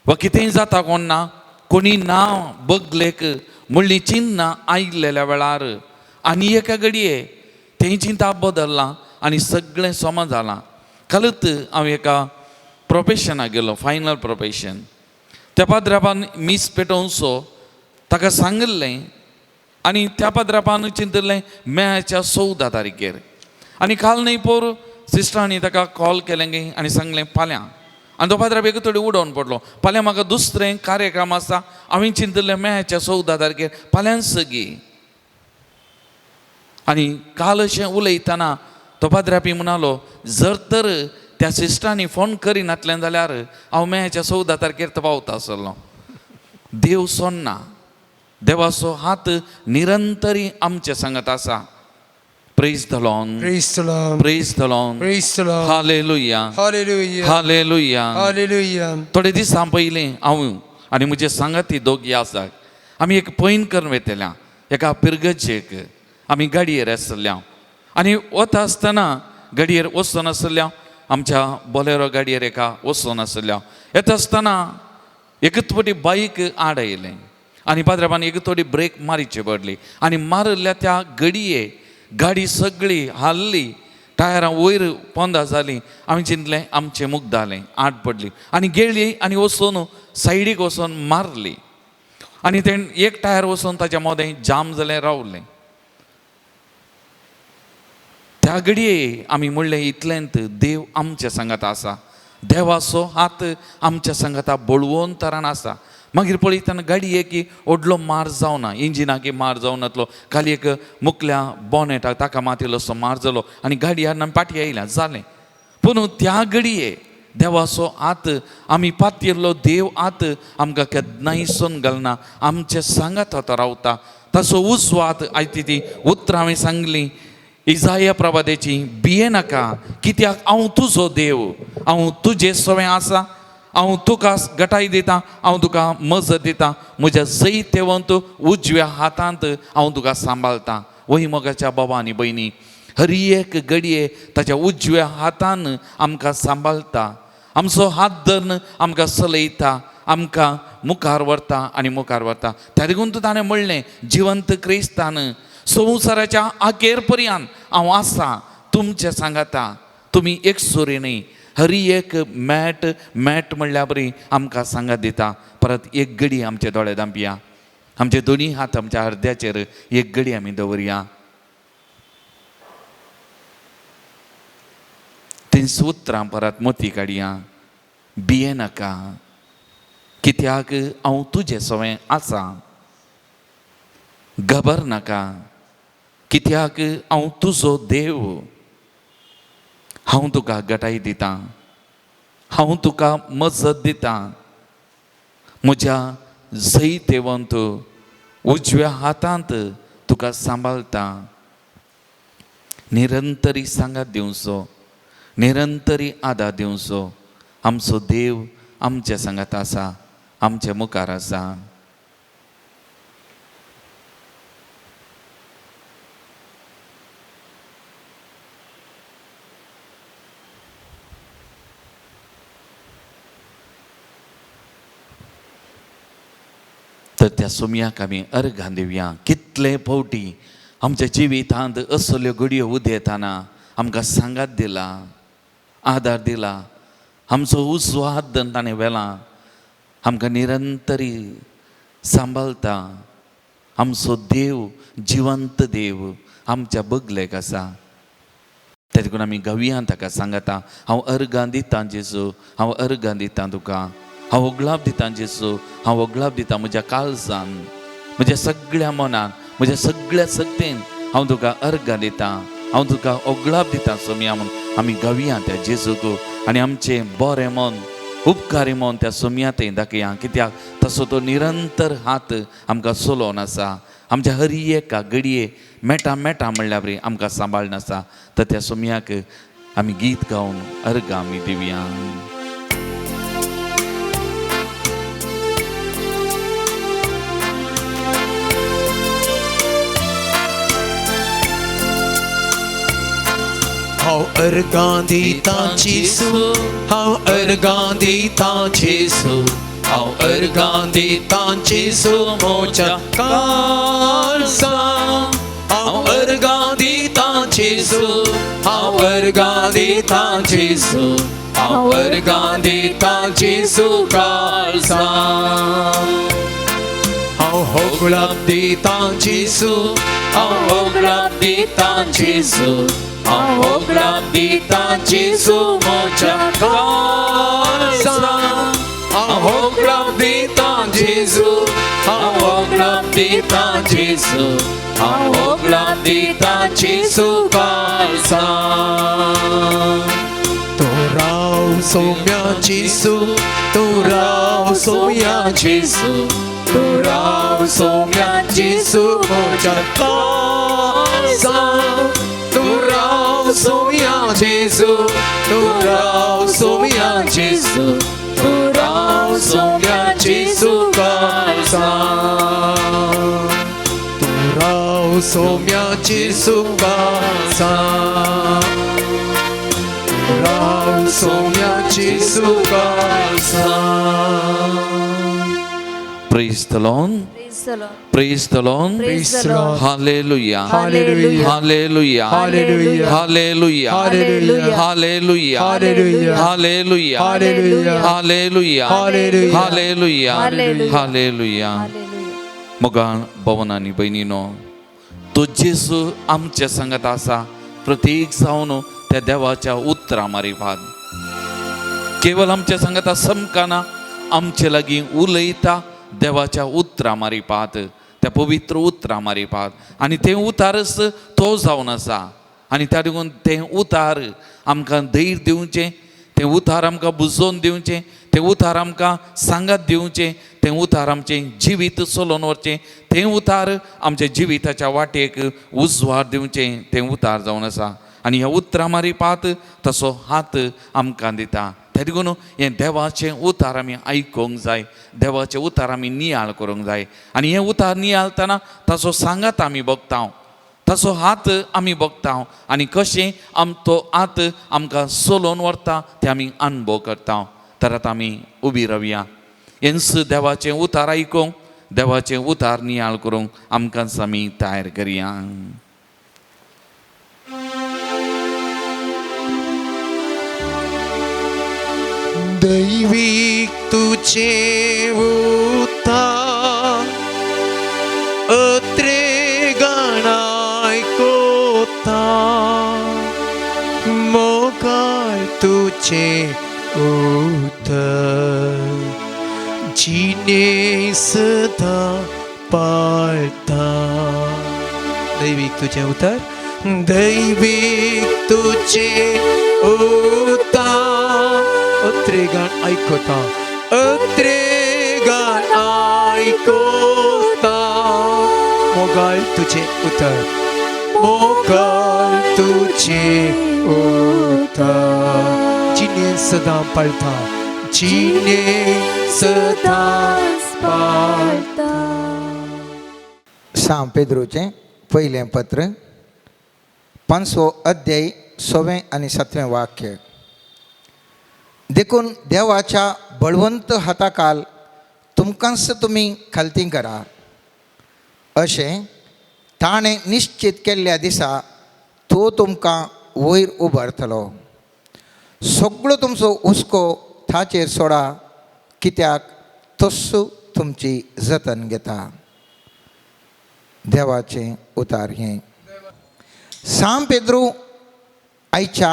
वा कितेंय जाता कोण ना कोणी ना बगलेक म्हणली चिन्नां आयिल्ल्या वेळार आनी एका घडये तें चिंता बदल्लां आनी सगळें समा जालां. कालूच हांव एका प्रोफेशनाक गेलो, फायनल प्रोफेशन. त्या पाद्रापान मीस पेटोवचो ताका सांगिल्लें आनी त्या पाद्रापान चिंतिल्लें मेच्या 14 तारखेर. आनी काल न्हय पोर सिस्टरांनी ताका कॉल केलें गे आनी सांगलें फाल्यां. आनी तो पाद्राप एक थोडी उडोवन पडलो, फाल्यां म्हाका दुसरें कार्यक्रम आसा, हांवें चिंतिल्लें मेच्या 14 तारखेर फाल्यांच सगी. आनी काल अशें उलयतना तो पाद्रापी म्हणालो जर तर त्या सिस्टरांनी फोन करिनातलें जाल्यार हांव मेच्या 14 तारखेर तो पावता आसलो. देव सोन्ना, देवाचो हात निरंतरी आमचे सांगत आसा. Praise the Lord. Praise the Lord. Praise the Lord. Praise the Lord. Hallelujah. Hallelujah. Hallelujah. Hallelujah. थोडे दिसां पयलीं हांव आनी म्हजे सांगाती दोगी आसात, आमी एक पैन करून वयतल्या एका पिरगजेक. आमी गाडयेर आसल्या आनी वता आसतना गाडयेर वचून आसल्या, आमच्या बोलेरो गाडयेर एका वचून आसल्या. येता आसतना एकच फावटी बायक आड आयलें आनी पाद्राबान एक थोडी ब्रेक मारीची पडली आनी मारिल्ल्या त्या घडये गाडी सगळी हाल्ली, टायरां वयर पोंदा जालीं. आमी चिंतलें आमचें मुगदालें, आड पडली आनी गेली आनी वचून सायडीक वचून मारली आनी तें एक टायर वचून ताच्या मोदें जाम जालें रावलें. त्या घडये आमी म्हणलें इतलेंत देव आमच्या सांगात आसा, देवाचो हात आमच्या सांगाता बळवंत तरान आसा. मागीर पळयतना गाडयेक की व्हडलो मार जावना, इंजिनाक मार जावनातलो, खाली एक मुकल्या बोनेटाक ताका मात इल्लोसो मार जालो आनी गाडी हाडून आमी फाटीं आयल्या जालें. पूण त्या घडये देवाचो हात आमी पातयेल्लो देव हात आमकां केन्नाय सोन घालना, आमचे सांगात तो रावता. ताचो उजवो हात आयती ती उतरां हांवें सांगली इजाया प्रवादेची, भिये नाका कित्याक हांव तुजो देव, हांव तुजे सवें आसा, हांव तुका गटाय दितां, हांव तुका मजत दितां, म्हज्या जैतेवंत उजव्या हातांत हांव तुका सांबाळतां. वही मोगाच्या बाबा आनी भयणी, हर एक घडये ताच्या उजव्या हातान आमकां सांबाळता, आमचो हात धरून आमकां चलयता, आमकां मुखार व्हरता आनी मुखार व्हरता. त्या देखून ताणें म्हणलें जिवंत क्रिस्तान संवसाराच्या आखेर पर्यंत हांव आसा तुमचे सांगाता, तुमी एकसुरी न्हय. हर एक मॅट मॅट म्हणल्या बरी आमकां सांगात दिता. परत एक घडी आमचे दोळे धांपया, आमचे दोनी हात आमच्या अर्द्याचेर एक घडी आमी दवरया. तीं उतरां परत मोती काडया, भिये नाका कित्याक हांव तुजे सवें आसा, घबर नाका कित्याक हांव तुजो देव, हांव तुका गटाय दितां, हांव तुका मजत दितां, म्हज्या जैतेवंत उजव्या हातांत तुका सांबाळटा. निरंतरी सांगात दिवचो, निरंतरी आदार दिवचो. आमचो देव आमच्या सांगात आसा, आमच्या मुखार आसा. तर त्या सोमयाक आमी अर्घां दिवया. कितले फावटी आमच्या जिवितांत असल्यो घडयो उदेताना आमकां सांगात दिला, आदार दिला, आमचो उजवो हात धरून ताणें व्हेला, आमकां निरंतरी सांबाळता। आमचो देव जिवंत देव आमच्या बगलेक आसा। तेका लागून आमी गावया ताका सांगता, हांव अर्गां दितां जेजू, हांव अर्गां दितां तुका, हांव ओगळाप दितां जेजू, हांव ओगळाप दितां म्हज्या काळजान, म्हज्या सगळ्या मनान, म्हज्या सगळ्या शक्तीन हांव तुका अर्गां दितां, हांव तुका ओगळाप दितां सोमया म्हूण आमी गावया त्या जेजूक। आनी आमचें बरें मन, उपकारी मन त्या सोमया थंय दाखया, कित्याक तसो तो निरंतर हात आमकां चलोवन आसा, आमच्या हर एका घडये मेटा मेटा म्हणल्यार बरी आमकां सांबाळून आसा। तर त्या सोमयाक आमी गीत गावन अर्गां आमी दिवया। हांव अर्गां दितां जेजू, हांव अर्गां दितां जेजू, हांव अर्गां दितां जेजू म्हज्या काळजान, हांव अर्गां दितां जेजू, हांव अर्गां दितां जेजू, हांव अर्गां दितां जेजू काळजान, हांव होगळाप दितां जेजू, हांव होगळाप दितां जेजू, हांव होगळाप दितां जेजू म्हज्या काळजान, हांव होगळाप दितां जेजू, हांव होगळाप दितां जेजू, हांव होगळाप दितां जेजू काळजान। तूं राव सोम्या जेजू, तूं राव सोम्या जेजू, तूं राव सोम्या जेजू म्हज्या काळजान, तूं राव सोम्या जेजू, तूं राव सोम्या जेजू, तूं राव सोम्या जेजू काळजान, तूं राव सोम्या जेजू काळजान, तूं राव सोम्या जेजू काळजान। Praise the Lord. Praise the Lord. Praise the Lord. Hallelujah. Hallelujah. Hallelujah. Hallelujah. Hallelujah. Hallelujah. Hallelujah. Hallelujah. Hallelujah. Hallelujah. Hallelujah. Hallelujah. Hallelujah. Hallelujah. मोगाळ भवन आनी भयणीनो, तो जेजू आमच्या सांगात आसा प्रत्येक जावन त्या देवाच्या उतरां मारिफात केवल आमच्या सांगाता समकाना आमचे लागीं उलयता देवाच्या उतरां मारिपात, त्या पवित्र उतरां मारिपात। आनी तें उतारच तो जावन आसा आनी त्या देखून तें उतार आमकां धैर्य दिवचें, तें उतार आमकां बुजोवन दिवचें, तें उतार आमकां सांगात दिवचें, तें उतार आमचें जिवीत चलोवन व्हरचें, तें उतार आमच्या जिविताच्या वाटेक उजवाड दिवचें, तें उतार जावन आसा। आनी ह्या उतरां मारिपात तसो हात आमकां दिता। त्या देखून हें देवाचें उतार आमी आयकूंक जाय, देवाचें उतार आमी नियाळ करूंक जाय। आनी हें उतार नियाळतना ताचो सांगात आमी बगता, ताचो हात आमी बगता आनी कशें तो हात आमकां चलोवन व्हरता तें आमी अनुभव करता। तर आतां आमी उबी रावया, हेंच देवाचें उतार आयकूंक, देवाचें उतार नियाळ करूंक आमकां आमी तयार करया। दैवीक तुझे उतार अत्रे गणाय कोता, मोगाळ तुझे उतर जिने सदा पाळता। दैवीक तुझे उतर, दैवीक तुझे उतार अत्रे गाण आयकता, अत्रे गाण आयकता, मोगाळ तुझे उतर, मोगाळ तुझे उतर जिने सदां पाळता, जिने सदां पाळता। सांव पेद्रूचें पयलें पत्र, 5वो अध्याय, 6वें आनी 7वें वाक्य। देखून देवाच्या बळवंत हाताकाल तुमकांच तुमी खालती करा, अशें ताणें निश्चित केल्ल्या दिसा तो तुमकां वयर उबारतलो. सगळो तुमचो हुस्को ताचेर सोडा, कित्याक तस्सो तुमची जतन घेता. देवाचें उतार हें. सांत पेद्रू आयच्या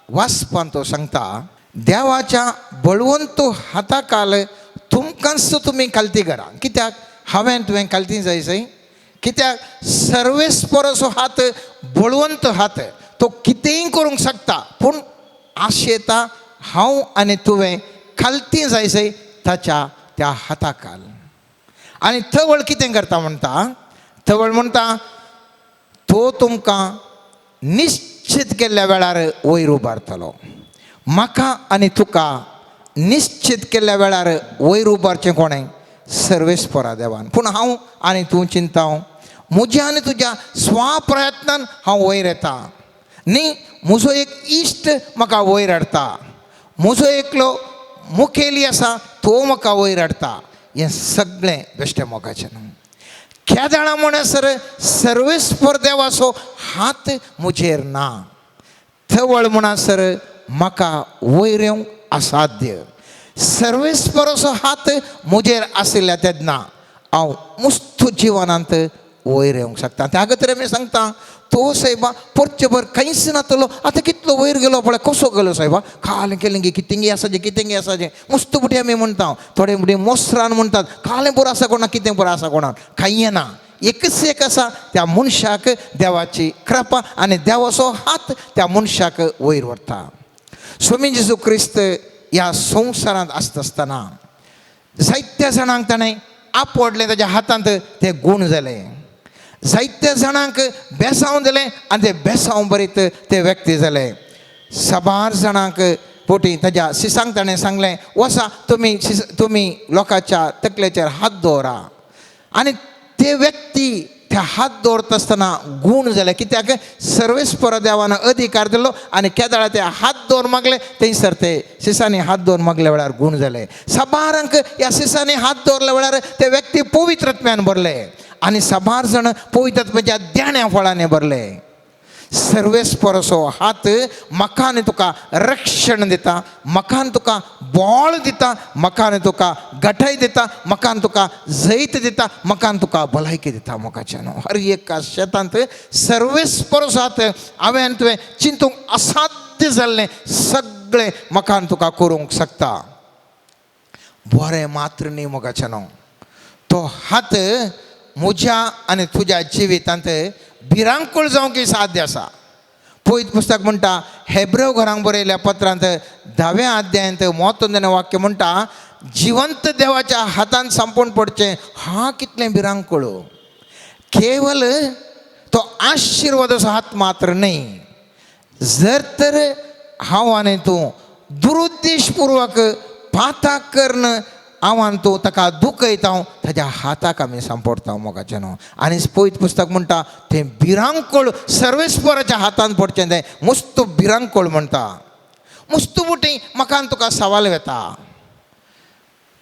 वाचपान तो सांगता, देवाच्या बळवंत हाताकाल तुमकांच तुमी खालती करा. कित्याक हांवें तुवें खालती जाय सय? कित्याक सर्वेस्पराचो हात बळवंत हात, तो कितेंय करूंक शकता. पूण आशेता हांव आनी तुवें खालती जाय सय ताच्या त्या हाताकाल. आनी तवळ कितें करता म्हणटा, तवळ म्हणटा तो तुमकां निश्चित केल्ल्या वेळार वयर उबारतलो. म्हाका आनी तुका निश्चित केल्ल्या वेळार वयर उबारचें कोणें? सर्वेस्परा देवान. पूण हांव आनी तूं चिंता, म्हज्या आनी तुज्या स्वप्रयत्नान हांव वयर येता न्ही. म्हजो एक इश्ट म्हाका वयर हाडटा, म्हजो एकलो मुखेली आसा तो म्हाका वयर हाडटा. हें सगळें बेश्टें मोगाचें न्हू. केदाळा म्हणसर सर्वेस्पर देवाचो हात म्हजेर ना, तवळ म्हणसर म्हाका वयर येवंक असाध्य. सर्वेस्पराचो हात म्हजेर आशिल्ल्या तेन्ना हांव मुस्त जिवनांत वयर येवंक शकता. त्या खातीर आमी सांगता, तो सायबा पोरचेभर कांयच नातलो, आतां कितलो वयर गेलो पळय, कसो गेलो सायबा, कालें केलें गे, कितेंगी आसाचें, कितेंगी आसाचें. मुस्त बुटी आमी म्हणटा, थोडे बुटी मोसरान म्हणटात, कालें पुरो आसा कोणा, कितें पुरो आसा कोणाक, कांय ना. एकच एक आसा, त्या मनशाक देवाची कृपा आनी देवाचो हात त्या मनशाक वयर व्हरता. स्वामी जेजू क्रिस्त ह्या संवसारांत आसता आसतना जायत्या जाणांक ताणें आपडलें, ताच्या हातांत ते गूण जाले. जायत्या जाणांक बेसांव दिलें आनी ते बेसांव बरीत ते व्यक्ती जाले. साबार जाणांक पोटी ताज्या सिसांक ताणें सांगलें, वसा तुमी तुमी लोकांच्या तकलेचेर हात दवरा. आनी ते व्यक्ती त्या हात दवरता आसतना गूण जाले. कित्याक सर्वेस्पर देवान अधिकार दिलो आनी केदाळा ते हात दवर मागले, थंयसर ते सिसांनी हात दवर मागल्या वेळार गूण जाले. साबारांक ह्या सिसांनी हात दवरल्या वेळार ते व्यक्ती पवित्रत्म्यान भरले आनी साबार जाण पवित्रत्म्याच्या देण्या फळांनी भरले. सर्वेस्पराचो हात म्हाका आनी तुका रक्षण दिता, म्हाका आनी तुका बळ दिता, म्हाका आनी तुका गठाय दिता, म्हाका आनी तुका जैत दिता, म्हाका आनी तुका भलायकी दिता. मोगाच्यान हर एका शेतांत सर्वेस्पराचो हात हांवें आनी तुवें चिंतूंक असाध्य जाल्लें सगळें म्हाका आनी तुका करूंक शकता. बरें मात्र न्ही मोगाच्यान, तो हात म्हज्या आनी तुज्या जिवितांत भिरांकूळ जावंक साध्य आसा. पवित्र पुस्तक म्हणटा, हेब्रेव घरांक बरयल्या पत्रांत 10व्या अध्यायांत म्हत्वाचें वाक्य म्हणटा, जिवंत देवाच्या हातान सांपून पडचें हा कितलें भिरांकूळ. केवल तो आशिर्वादाचो हात मात्र न्हय, जर तर हांव आनी तूं दुरुद्देशपूर्वक पाताक करून हांव आनी तूं ताका दुखयता, ताज्या हाताक आमी सांपडटा मोगाचें न्हू. आनी पवित्र पुस्तक म्हणटा तें भिरांकूळ सर्वेस्पराच्या हातान पडचें, तें मुस्त भिरांकूळ म्हणटा. मुस्त बुटी म्हाका आनी तुका सवाल येता,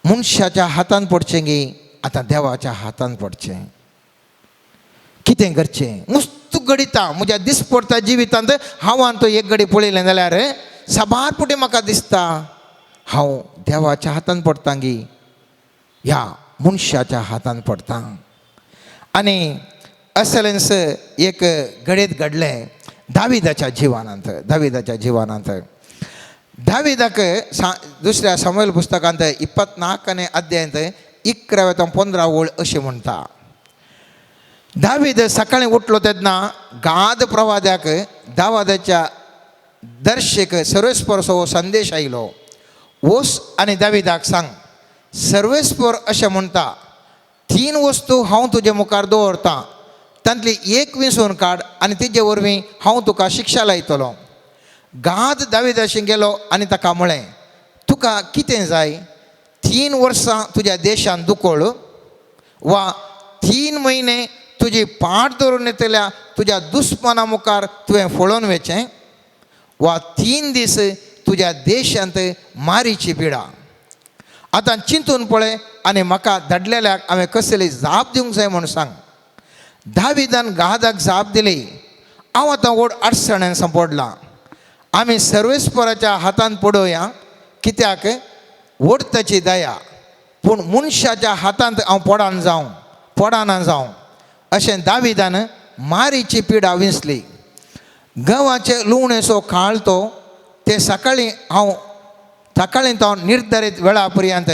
मनशाच्या हातान पडचें गी आतां देवाच्या हातान पडचें? कितें करचें? मुस्त घडिता म्हज्या दिसपडटा जिवितांत. हांव आनी तूं एक घडी पळयलें जाल्यार साबार पुटी म्हाका दिसता हांव देवाच्या हातान पडटा गी ह्या मनशाच्या हातान पडटा. आनी असलेंस एक घडयेत घडलें दाविदाच्या जिवनांत. दाविदाच्या जिवनांत दाविदाक दुसऱ्या सामुएल पुस्तकांत 24 अध्यायांत 11 ते 15 ओळ अशें म्हणटा. दावीद सकाळीं उठलो तेन्ना गाद प्रवाद्याक दावादाच्या दर्शेक सर्वेस्परचो हो संदेश आयलो, वोस आनी दाविदाक सांग, सर्वेस्पर अशें म्हणटा, 3 वस्तू हांव तुजे मुखार दवरतां, तांतली एक विंचून काड आनी तिजे वरवीं हांव तुका शिक्षा लायतलो. गाद दाविदाशी गेलो आनी ताका म्हळें, तुका कितें जाय? 3 वर्सां तुज्या देशान दुकोळ वा 3 म्हयने तुजी पाट धरून येतल्या तुज्या दुस्माना मुखार तुवें फळोवन वचें वा 3 दीस तुज्या देशांत मारीची पिडा. आतां चिंतून पळय आनी म्हाका धाडलेल्याक हांवें कसली जाप दिवंक जाय म्हूण सांग. दाविदान गादाक जाप दिली, हांव आतां व्हड अडचणेन सांपडलां. आमी सर्वेस्पराच्या हातान पडोवया, कित्याक व्हड ताची दया, पूण मनशाच्या हातांत हांव पडना जावं. अशें दाविदान मारीची पिडा विंचली. गंवाचे लुवणेचो काळ तो ते सकाळीं हांव सकाळीं तो निर्धारीत वेळा पर्यंत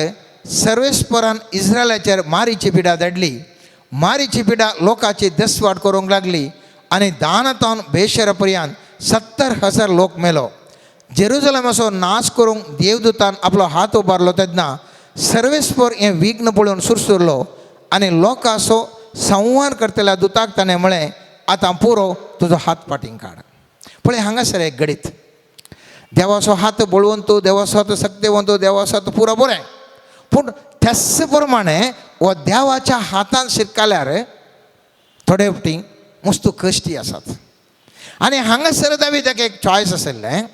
सर्वेस्परान इस्रायलाचेर मारीची पिडा धाडली. मारीची पिडा लोकांची दसवाट करूंक लागली आनी दानातावन बेशरा पर्यंत 70,000 लोक मेलो. जेरुजलमाचो नाश करूंक देवदूतान आपलो हात उबारलो तेन्ना सर्वेस्पर हें विघ्न पळोवन सुरसुरलो आनी लोकांचो संवार करतल्या दुताक ताणें म्हळें, आतां पुरो, तुजो हात फाटीं काड. पळय हांगासर एक घडीत देवाचो हात बळवंत, देवाचो हात सक्तेवंत, देवाचो हात पुरो बरें, पूण त्याच प्रमाणे हो देवाच्या हातान शिरकाल्यार थोडे फावटी मस्तू कश्टी आसात. आनी हांगासर दाविदाक एक चॉयस आशिल्लें,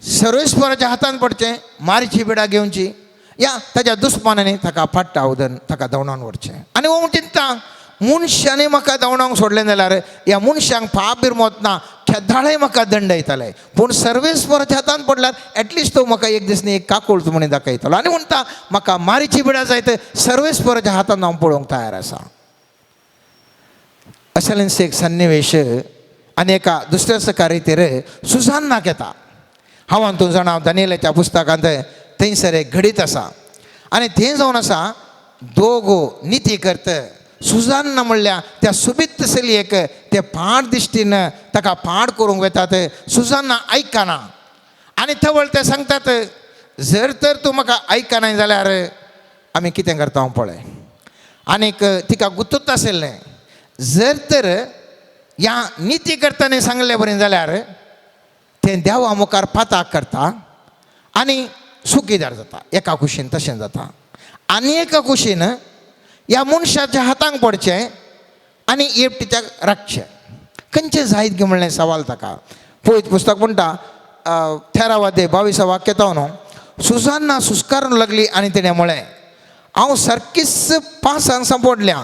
सर्वेस्पराच्या हातान पडचें, मारीची बिडा घेवची, या ताच्या दुस्मानांनी ताका फाट्टा उदन ताका धांवडावन व्हरचें. आनी हो चिंता मनशांनी म्हाका धांवडावंक सोडलें जाल्यार ह्या मनशांक पाप बिरमोत ना, केदाळय म्हाका दंड येताले, पूण सर्वेस्पराच्या हातान पडल्यार एटलिस्ट तो म्हाका एक दीस न्ही एक काकूळत म्हणून दाखयतलो. आनी म्हणटा म्हाका मारीची बिडा जायत, सर्वेस्पराच्या हातान हांव पळोवंक तयार आसा. असलेंच एक सन्निवेश आनी एका दुसऱ्या सकारीतेर सुजान्नाक येता. हांव तूं जाणा दानियेलाच्या पुस्तकांत थंयसर एक घडीत आसा आनी थंय जावन आसा दोगो निती करत सुजान्ना म्हणल्यार त्या सुबीत चलयेक ते पाड दिश्टीन ताका पाड करूंक वेतात. सुजान्ना आयकना आनी थवळ ते सांगतात, जर तर तूं म्हाका आयकनाय जाल्यार आमी कितें करता हांव पळय. आनीक तिका गुत्तूच आशिल्लें, जर तर ह्या निती करतना सांगले बरें जाल्यार तें देवा मुखार पाताक करता आनी सुखीदार जाता. एका कुशीन तशें जाता आनी एका कुशीन ह्या मनशाच्या हातांक पडचें आनी एकटीच्याक राखचें. खंयचें जायत गे म्हणलें सवाल ताका. पळयत पुस्तक म्हणटा थेरावादे 22 वाक्य न्हू, सुजान्ना सुस्कारून लागली आनी तिणें म्हळें, हांव सारकीच पासांक सांपडल्या,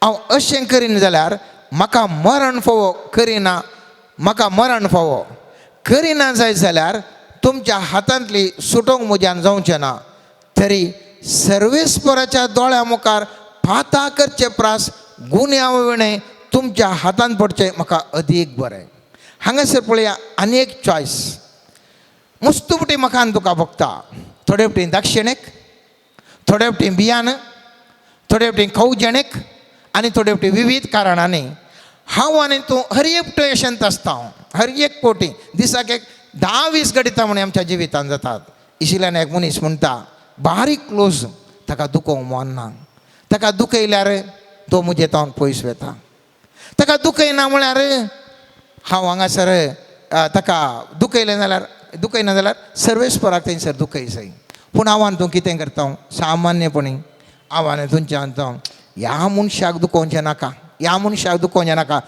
हांव अशें करीन जाल्यार म्हाका मरण फावो, करिना म्हाका मरण फावो, करिना जायत जाल्यार तुमच्या हातांतली सुटोवंक म्हज्यान जावचें ना, तरी सर्वेस्पराच्या दोळ्या मुखार पाता करचे प्रास गुन्यांव विणें तुमच्या हातान पडचें म्हाका अदीक बरें. हांगासर पळया आनी एक चॉयस. मुस्तू फावटी म्हाका आनी तुका भोगता, थोडे फावटी दक्षिणेक, थोडे फावटी बियान, थोडे फावटी खवजणेक आनी थोडे फावटी विवीध कारणांनी हांव आनी तूं हर एक अशेंत आसता. हांव हर एक कोटी दिसाक एक 10-20 घडितां म्हण आमच्या जिवितान जातात. इशिल्यान एक मनीस म्हणटा बारीक क्लोज, ताका दुखोवंक मन ना, ताका दुखयल्यार तो म्हजे तावन पयस वता, ताका दुखयना म्हळ्यार हांव हांगासर ताका दुखयलें जाल्यार दुखयना जाल्यार सर्वेस्पराक थंयसर दुखय जाय. पूण हांव आनी तूं कितें करता, सामान्यपणी हांव आनी तुमच्या तूं ह्या मनशाक दुखोवचें नाका, ह्या मनशाक दुखोवचें नाका,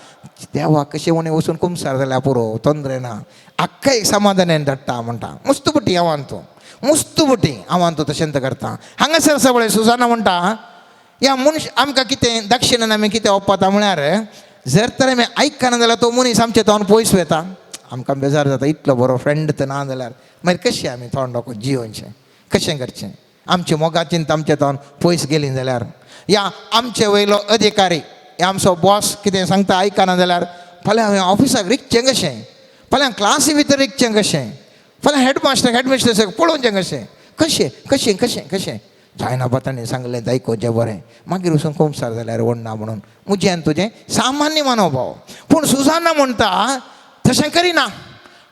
देवा कशें उणें वचून कुमसार जाल्यार पुरो, तोंदरे ना, आख्खा एक समाधानान धाडटा म्हणटा. मुस्त पटी हांव आनी तूं, मुस्त पटी हांव आनी तूं तशेंच करता. हांगासर सगळें सुजाना म्हणटा ह्या मनश आमकां कितें दक्षिणान आमी कितें ओपता म्हळ्यार जर तर आमी आयकना जाल्यार तो मनीस आमचे तोंड पयस वता, आमकां बेजार जाता, इतलो बरो फ्रेंड तर ना जाल्यार मागीर कशें आमी तोंड जियोवचें, कशें करचें, आमची मोगाचीन आमचे तोंड पयस गेली जाल्यार, या आमचे वयलो अधिकारी या आमचो बॉस कितें सांगता आयकना जाल्यार फाल्यां हांवें ऑफिसाक रिगचें कशें, फाल्यां क्लासी भितर रिगचें कशें, फाल्यां हेडमास्टर हेडमिस्ट्रेसाक पळोवचें कशें, कशें कशें कशें कशें जायना बा ताणें सांगलें आयकोवचें बरें, मागीर वचून कुमसार जाल्यार व्हडना म्हणून म्हजें आनी तुजें सामान्य मनोभाव. पूण सुजाना म्हणटा तशें करिना,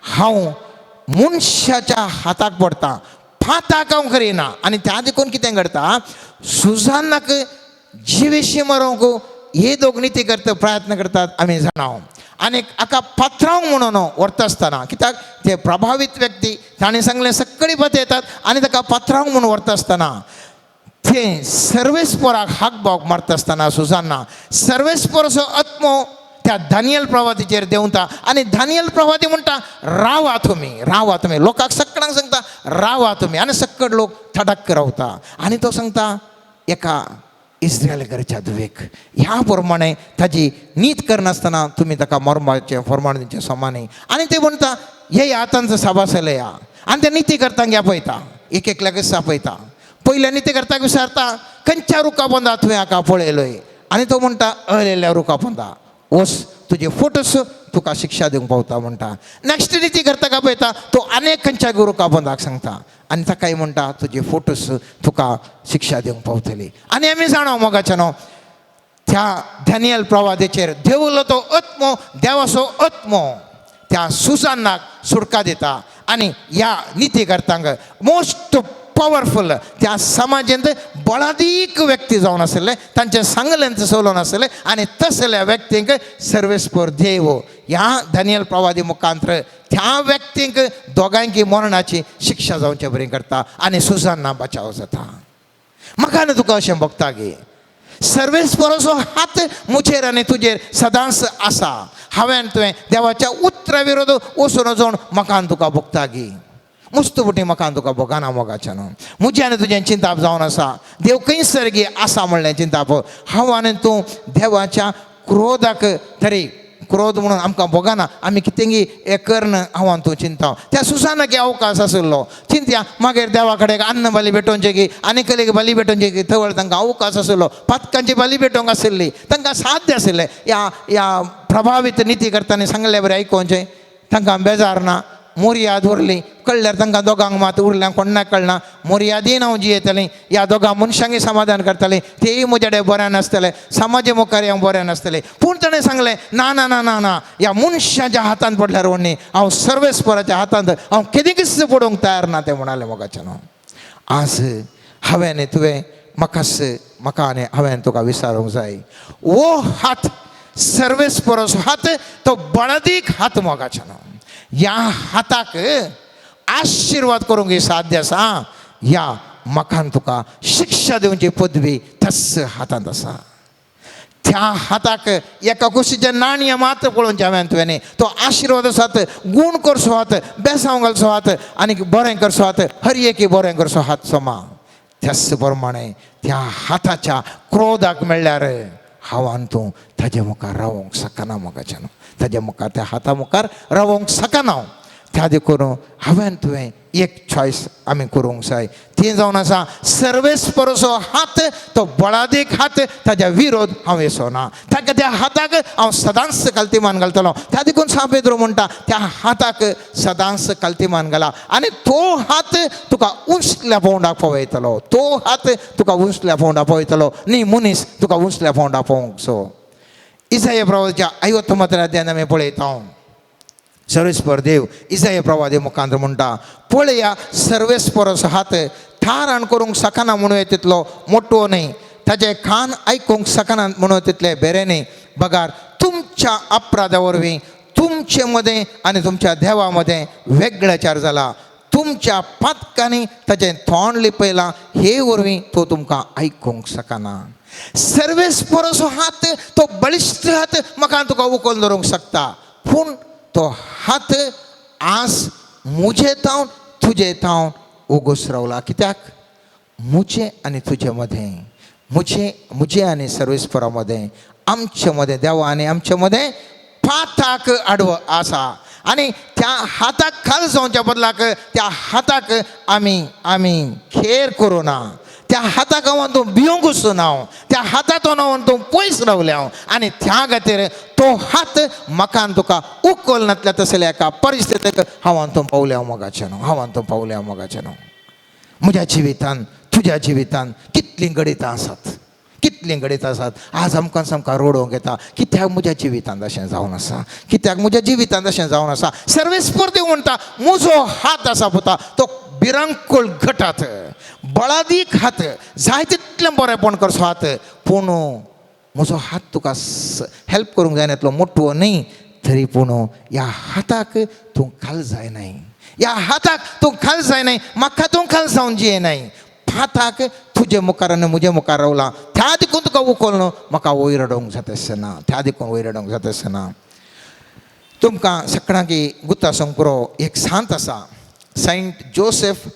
हांव मनशाच्या हाताक पडटा, फाताक हांव करिना. आनी त्या देखून कितें करता, सुजानाक जिवेशी मरोंक हे दोग निती करता प्रयत्न करतात आमी जाणा. आनी हाका पात्रांव म्हणून व्हरता आसतना, कित्याक ते प्रभावीत व्यक्ती ताणें सांगलें सगळीं पत येतात आनी ताका पात्रांव म्हणून व्हरता आसतना ते सर्वेस्पराक हाक बाग मारता आसतना सुजाना सर्वेस्पराचो आत्मो त्या दानियल प्रवातीचेर देंवता आनी दानियल प्रवाती म्हणटा रावा तुमी, रावा तुमी, लोकांक सगळ्यांक सांगता रावा तुमी, आनी सकड लोक थडक रावता. आनी तो सांगता एका इस्रायल घरच्या धुवेक ह्या प्रमाणे ताजी नीत करनासतना तुमी ताका मरमाचें फरमाण दिवचें समा न्ही. आनी ते म्हणटा हे आतांचो साबासले या. आनी ते निती करतांक आपयता, एक एकल्याकच आपयता. पयल्या निती करताक विचारता खंयच्या रुखा पोंदा तुवें हाका पळयलोय? आनी तो म्हणटा अळेल्या रुखा पोंदा. वस तुजे फोटोस तुका शिक्षा दिवंक पावता म्हणटा. नॅक्स्ट निती करताक आपयता तो अनेक खंयच्या रुखा पोंदाक सांगता आनी ताकाय म्हणटा तुजे फोटोस तुका शिक्षा दिवंक पावतली. आनी आमी जाणा मोगाच्या न्हू त्या डॅनियल प्रवादेचेर देवलो तो आत्मो, देवाचो आत्मो त्या सुजानाक सुटका दिता. आनी ह्या निती करतांक मोस्ट पावरफुल त्या समाजेंत बळादीक व्यक्ती जावन आशिल्ले, तांचें सांगलें चलोवन आशिल्लें आनी तसल्या व्यक्तींक सर्वेस्पर देव ह्या डॅनियल प्रवादी मुखांत्र त्या व्यक्तींक दोगांयकी मरणाची शिक्षा जावचे बरी करता आनी सुजाना बचाव जाता. म्हाका न्हू तुका अशें भोगता गे सर्वेस्पराचो हात मुजेर आनी तुजेर सदांच आसा. हांवें तुवें देवाच्या उतरा विरोध वचून वचून म्हाका तुका भोगता गी मुस्त बुटी म्हाका तुका भोगाना मोगाच्या न्हू. म्हजें आनी तुजें चिंताप जावन आसा देव खंयसर गी आसा म्हणलें चिंताप. हांव आनी तूं देवाच्या क्रोधाक तरी क्रोध म्हणून आमकां भोगाना, आमी कितेंगी हें करन हांव आनी तूं चिंता. त्या सुसानाक अवकाश आशिल्लो चिंत्या मागीर देवा कडेन अन्न बली भेटोवचें की आनी कलेक बली भेटोवचें की थवळ तांकां अवकाश आशिल्लो, पातकांची बली भेटोवंक आशिल्ली, तांकां साध्य आशिल्लें. ह्या ह्या प्रभावीत निती करताना सांगले बरें आयकोवचें, तांकां बेजार ना. मोरयाद उरली कळ्ळ्यार तांकां दोगांक मात उरल्या कोणाक कळना. मोरयादीन हांव जियेतलें, ह्या दोगां मनशांकय समाधान करतलें, तेय म्हजे कडेन बरें नासतलें, समाजे मुखार हांव बरें नासतलें. पूण ताणें सांगलें ना ना ना ना ना, ह्या मनशाच्या हातांत पडल्यार व्हडली हांव सर्वेस्पराच्या हातांत हांव केदीकच पडूंक तयार ना तें म्हणालें मोगाचें न्हू. आज हांवें तुवें म्हाकाच म्हाका आनी हांवें तुका विचारूंक जाय, हो हात सर्वेस्पराचो हात तो बळादीक हात मोगाचें न्हू. ह्या हाताक आशिर्वाद करूंक साध्य आसा, ह्या म्हाकान तुका शिक्षा दिवची पदवी तस हातांत आसा. त्या हाताक एका कुशीचें नाणय मात्र पळोवचें हांवें तुवें, तो आशिर्वाद आसात, गूण करचो हात, बेसांव घालचो हात आनी बरें करचो हात, हर एकी बरें करचो हात सोमा. त्याच प्रमाणे त्या हाताच्या क्रोधाक मेळ्ळ्यार हांव आनी तूं ताजे मुखार रावोंक शकना मोगाचें न्हू, ताज्या मुखार त्या हाता मुखार रावोंक शकना. त्या देखून हांवें तुवें एक चॉयस आमी करूंक जाय, ती जावन आसा सर्वेस्पराचो हात तो बळादीक हात ताज्या विरोध हांव येसो ना. ताका त्या हाताक हांव सदांच कल्तिमान घालतलो. त्या देखून सांव पेद्रो म्हणटा त्या हाताक सदांच कल्तिमान घाला आनी तो हात तुका उंचल्या पोंडाक पळयतलो, तो हात तुका उंचल्या पोंडाक पळयतलो न्ही मनीस तुका उंचल्या पोंडाक पळोवंक सो. इसाय प्रवादाच्या 59 अध्यायान आमी पळयता सर्वेस्पर देव इसाय प्रवादी मुखांत म्हणटा पळया सर्वेस्पराचो हात थाराण करूंक शकना म्हणूं तितलो मोटो न्हय, ताजे कान आयकूंक शकना म्हणून तितले बेरे न्हय, बगार तुमच्या अपराधा वरवीं तुमचे मदें आनी तुमच्या देवा मदें वेगळेचार जाला, तुमच्या पातकांनी ताजें तोंड लिपयलां, हे वरवीं तो तुमकां आयकूंक शकना. सर्वेस्पराचो हात तो बळिश्ट हात म्हाका तुका उखल धरूंक शकता, पूण तो हात आज म्हजे तावन तुजे तावन उगोस रावला. कित्याक म्हजे आनी तुजे मदें, म्हजे म्हजे आनी सर्वेस्परा मदें, आमचे मदें देवा आनी आमचे मदें पाताक आडवो आसा. आनी त्या हाताक खाल जावच्या बदलाक त्या हाताक आमी आमी खेर करूं ना, त्या हाताक हांव तूं भिवंक वचून हांव त्या हातांतून हांव तूं पयस रावलें हांव आनी त्या खातीर तो हात म्हाका आनी तुका उखल नातल्या तसल्या एका परिस्थितीक हांव तूं पावलें हांव मोगाचें न्हू, हांव तूं पावलें हांव मोगाचें न्हू. म्हज्या जिवितान तुज्या जिवितान कितलीं गणितां आसात, कितलीं गणितां आसात. आज आमकां सामकां रडोवंक येता कित्याक म्हज्या जिवितांत अशें जावन आसा, कित्याक म्हज्या जिवितांत अशें जावन आसा. सर्वेस्पर देव म्हणटा म्हजो हात आसा पुता तो भिरांकूळ घटात, बळादीक हात, जाय तितलें बरेंपण करचो हात, पूण म्हजो हात तुका हेल्प करूंक जायना इतलो मोटो न्हय, तरी पूण ह्या हाताक तूं खाल जायनाय, ह्या हाताक तूं खाल जायनाय, म्हाका तूं खाल जावन जियेनाय. हाताक तुजे मुखार आनी म्हजे मुखार रावला त्या देखून तुका उखल न्हू म्हाका वयर रडोवंक जाता आसतना, त्या देखून वयर रडोवंक जाता आसतना. तुमकां सगळ्यांकी गुता संकरो एक सांत आसा, सेंट जोसेफ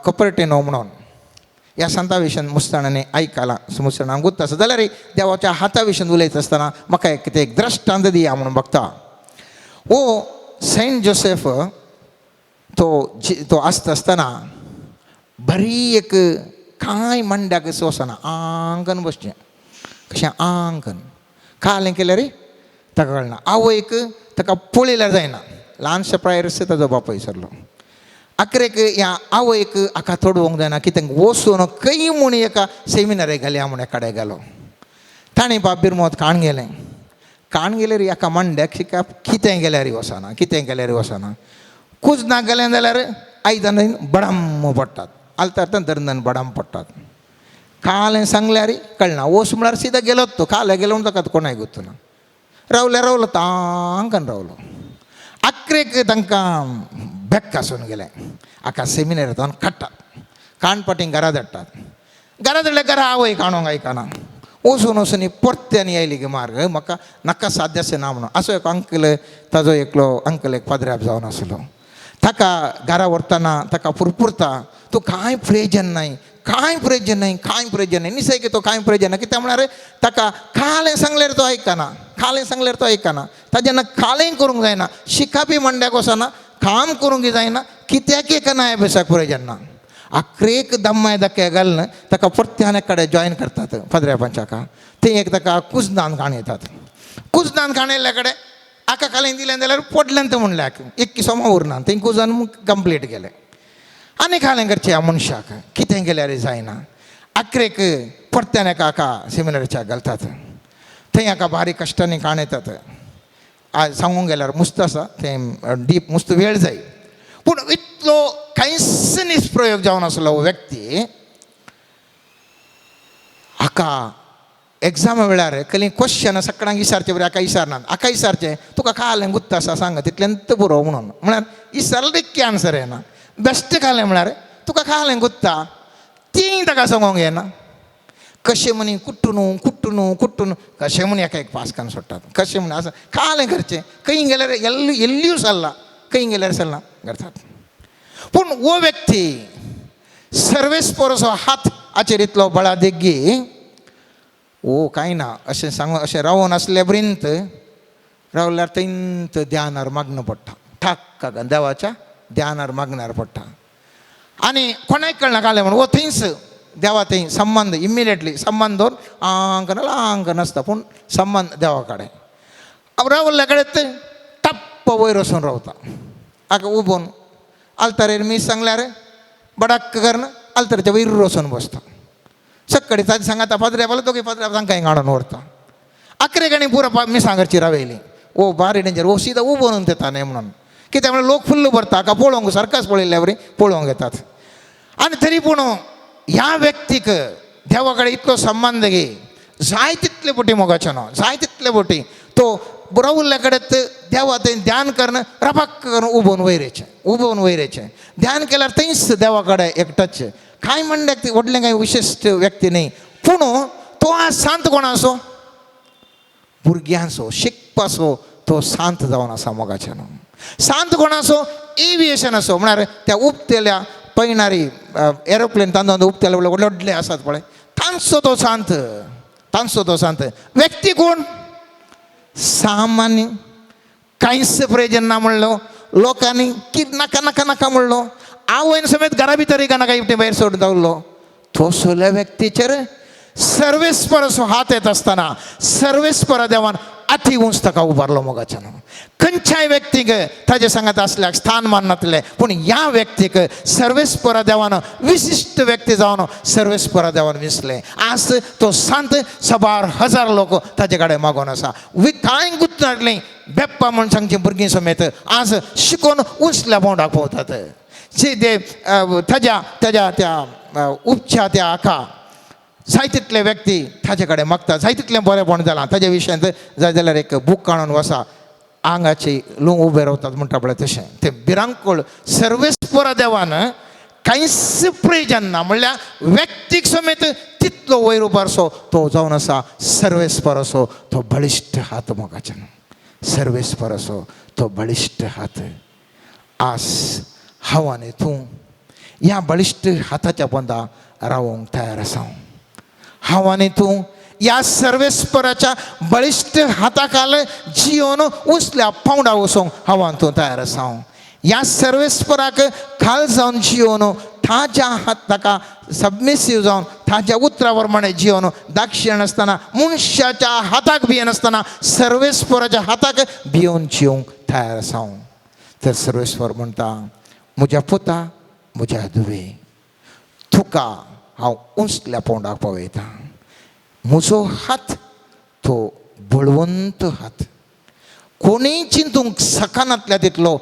कपर्टिनो म्हणून. ह्या संता विशयान मुस्ताणांनी आयकलां, मुस्ताणांक गुत्त आसा जाल्यार देवाच्या हाता विशयान उलयता आसतना म्हाका एक कितें एक दृश्टांत दिया म्हणून बघता. हो सेंट जोसेफ तो तो आसता आसतना बरी एक कांय मांड्याक वचना, आंगन बसचें कशें आंगन कालें केल्यार ताका कळना. आवयक ताका पळयल्यार जायना, ल्हानशा प्रायर ताजो बापूय सरलो. आखरेक ह्या आवयक हाका तोडवंक जायना, कितें वचून खंय म्हूण एका सेमिनारे घालया म्हूण एकाडे घालो. ताणें बाब बिरमोत काण गेलें, काण गेल्यार एका मांड्याक शिकप कितें गेल्यार वचना, कितें गेल्यार वचना. कुजना गेलें जाल्यार आयदन बडाम पडटात, आलतार दरदन बडाम पडटात. कालें सांगल्यार कळना, वोस म्हळ्यार सिदा गेलोत तो, कालें गेलो म्हणून ताका कोणाय गुत्त ना. रावल्या रावलो तांकां रावलो. आखरेक तांकां बेक्क आसून गेलें. हाका सेमिनारांत काडटात, काणपाटी घरा धाडटात. घरा धाडल्यार घरा आवय काणूंक आयकना, वचून वचून परत्यान आयली गे मार्ग म्हाका नाका साध्य अशें ना म्हणून. असो एक अंकल, ताजो एकलो अंकल एक पाद्र्याप जावन आसलो. ताका घरा व्हरतना ताका पुरपुरता, तूं कांय प्रयोजन नाय, कांय प्रयोजन नाय, कांय प्रयोजन नाय. निसय तो कांय प्रयोजन ना, कित्याक म्हळ्यार ताका कालें सांगल्यार तो आयकना, कालें सांगल्यार तो आयकना. ताजें कालें करूंक जायना, शिकापी मांड्याक वचना, काम करूंक जायना, कित्याक एका अभ्यासाक प्रयोजन ना. आखरेक दम्माय धक्के घालून ताका परत्यान कडेन जॉयन करतात पाद्र्यापांच्याका. ते एक ताका कुजनान काण येतात. कुजनान काण येयल्ल्या कडेन आका कालें दिलें जाल्यार पडलें तें म्हणल्याक एक सोमा उरना, तें कुजन कंप्लीट केलें. आनी कालें करचें ह्या मनशाक कितें केल्यार जायना. आखरेक परत्यान एका हाका सेमिनारीच्या घालतात. थंय हाका बारीक कश्टांनी काण येतात. आज सांगूंक गेल्यार मुस्त आसा तें डीप, मुस्त वेळ जाय. पूण इतलो कांयच निष्प्रयोग जावन आसलो हो व्यक्ती. हाका एग्जामा वेळार कसलीं क्वेश्चन सगळ्यांक विचारचे बरें, हाका विचारनात. हाका विचारचें तुका कालें गुत्त आसा सांग तितलेंत बरो म्हणून, म्हळ्यार विचारलें की आन्सर येना. बेश्टें कालें म्हळ्यार तुका कालें गुत्ता ती ताका सांगोंक येना. कशें म्हणी कुट्टून कुट्टून कुट्टून कशें म्हण एका एक पास करून सोडटात. कशें म्हण आसा कालें करचें, खंय गेल्यार एल्ल्यू चल्ला, खंय गेल्यार चल्ला करतात. पूण हो व्यक्ती सर्वेस्परचो हात हाचेर इतलो बळा देगी ओ कांय ना अशें सांगून अशें रावून आसले पर्यंत रावल्यार थंयत ध्यानार मागणं पडटा, ठाक देवाच्या ध्यानार मागणार पडटा. आनी कोणाक कळना कालें म्हणून हो थंयच देवा थंय संबंद इमिडिएटली संबंद दवर आंक आंक नासता, पूण संबंद देवा कडेन. रावल्ल्या कडेन टप्प वयर वचून रावता. हाका उबोन आल्तारेर मीस सांगल्यार बडाक्क करून आल्ताराच्या वयर वचून बसता. सक्कडे ताजे सांगाता पाद्र्या पालो दोगी पाद्र्या तांकां हिंगा हाडून व्हरता. आखरे कणी पुरो मिसां करची रावयली. ओ बारी डेंजर, ओ सिदा उबोन येता न्हय म्हणून, कित्याक म्हळ्यार लोक फुल्ल भरता, हाका पळोवंक सारकाच पळयल्ल्या वरी पळोवंक येतात. आनी तरी पूण ह्या व्यक्तीक देवा कडेन इतलो संबंद घे, जाय तितले बोटी मोगाचो न्हू, जाय तितले बोटी तो रावल्ल्या कडेन देवा थंय ध्यान करून रपाक करून उबोवन वयर येचें, उबोवन वयर येचें. ध्यान केल्यार थंयच देवा कडेन एक टच. कांय म्हणल्यार व्हडलें कांय विशिश्ट व्यक्ती न्हय, पूण तो आज शांत कोणाचो, भुरग्यांचो शिकपाचो तो शांत जावन आसा मोगाचें न्हू. शांत कोणाचो एविएशन असो म्हळ्यार त्या उपतेल्या पयणारी एरोप्लेन तांदूळ उपतेले व्हडले व्हडले आसात पळय, तांचो तो शांत, तांचो तो शांत व्यक्ती. कोण सामान्य कांयच प्रयोजन ना म्हणलो लोकांनी की नाका नाका नाका म्हणलो, आवयन समेत घरा भितर एका नाका इवटे भायर सोडून दवरलो. तसल्या व्यक्तीचेर सर्वेस्पराचो हात येत आसतना सर्वेस्परा देवान अति उंच ताका उबारलो मोगाच्यान. खंयच्याय व्यक्तीक ताजे सांगात आसल्याक स्थान माननातले, पूण ह्या व्यक्तीक सर्वेस्परा देवान विशिश्ट व्यक्ती जावन सर्वेस्परा देवान विसलें. आज तो सांत सबार हजार लोक ताजे कडेन मागोन आसा. कांय गुत्त नासलीं बेप्पा म्हूण सांगची भुरगीं समेत आज शिकोवन उंचल्या भोंवडाक पावतात. जे ते ताज्या ताज्या त्या उपच्या त्या आका जाय तितले व्यक्ती ताजे कडेन मागता, जाय तितलें बरेंपण जालां ताज्या विशयांत. जाय जाल्यार एक बूक काडून वसा, आंगाची लूंग उबे रावतात म्हणटा पळय तशें तें भिरांकूळ. सर्वेस्परा देवान कांयच प्रयोजन ना म्हणल्यार व्यक्तीक समेत तितलो वयर उबारसो तो जावन आसा सर्वेस्पराचो तो बळिश्ट हात मोगाच्यान, सर्वेस्पराचो तो बळिश्ट हात. आज हांव आनी तूं ह्या बळिश्ट हाताच्या पोंदा रावंक तयार आसा. हांव आनी तूं ह्या सर्वेस्पराच्या बळिश्ट हाताखाल जियोन उंचल्या पावंडा वचूंक हांव आनी तूं तयार आसा. ह्या सर्वेस्पराक खाल जावन जियोन ताज्या हात ताका सबमिसीव जावन ताज्या उतरा प्रमाणे जियोन दाक्षिण आसतना मनशाच्या हाताक भियेनासतना सर्वेस्पराच्या हाताक भियोवन जिवंक तयार आसा. तर सर्वेस्पर म्हणटा, म्हज्या पुता, म्हज्या धुवे, तुका हांव उंचल्या पावंडाक पावयता. म्हजो हात तो बळवंत हात, कोणीय चिंतूंक शकनातल्या तितलो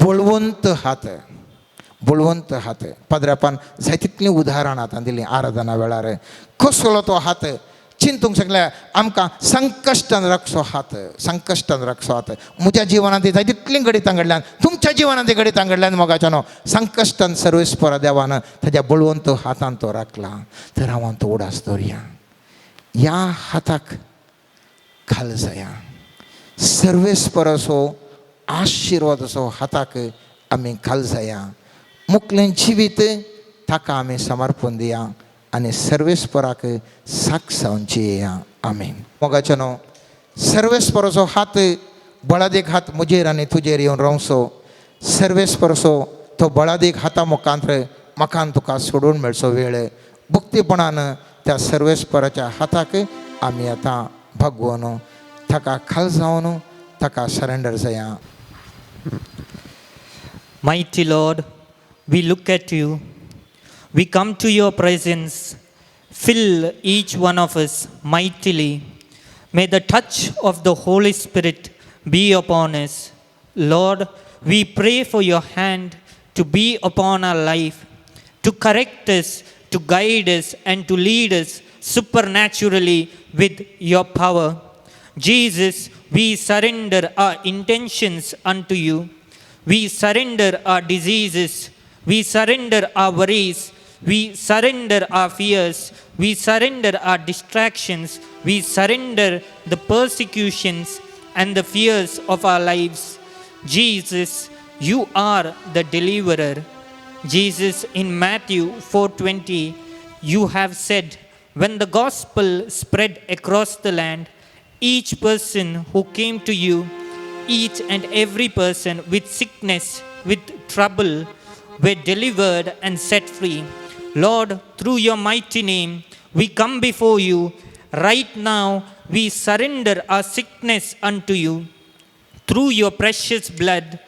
बळवंत हात, बळवंत हात. पाद्र्यापान जाय तितलीं उदाहरणां आतां दिलीं आराधना वेळार. कसलो तो हात चिंतूंक शकल्या आमकां संकश्टान राखचो हात, संकश्टान राखचो हात. म्हज्या जिवनांत जाय तितलीं घडितां घडल्यान, तुमच्या जिवनांत घडितां घडल्यान मोगाच्यानो, संकश्टान सर्वेस्परा देवान ताज्या बळवंत हातान तो राखला. तर हांव तो उडास दवरया, ह्या हाताक खाल जाया. सर्वेस्पराचो आशिर्वादाचो हाताक आमी खाल जाया. मुकलें जिवीत ताका आमी समर्पण दिया आनी सर्वेस्पराक साक्ष जावन जियेया. आमीन. मोगाच्यानो, सर्वेस्पराचो हात बळादीक हात म्हजेर आनी तुजेर येवन रावचो. सर्वेस्पराचो तो बळादीक हाता मुखांत म्हाका तुका सोडून मेळचो वेळ भक्तीपणान त्या सर्वेस्पराच्या हाताक आमी आतां भगवून ताका खाल जावन ताका सरेंडर जाया. Mighty Lord, we look at you. We come to your presence. Fill each one of us mightily. May the touch of the Holy Spirit be upon us. Lord, we pray for your hand to be upon our life, to correct us, to guide us, and to lead us supernaturally with your power. Jesus, we surrender our intentions unto you. We surrender our diseases. We surrender our worries. We surrender our fears. We surrender our distractions. We surrender the persecutions and the fears of our lives. Jesus, you are the deliverer. Jesus, in Matthew 4:20, you have said, when the gospel spread across the land, each person who came to you, each and every person with sickness, with trouble, were delivered and set free. Lord, through your mighty name, we come before you. Right now, we surrender our sickness unto you. Through your precious blood,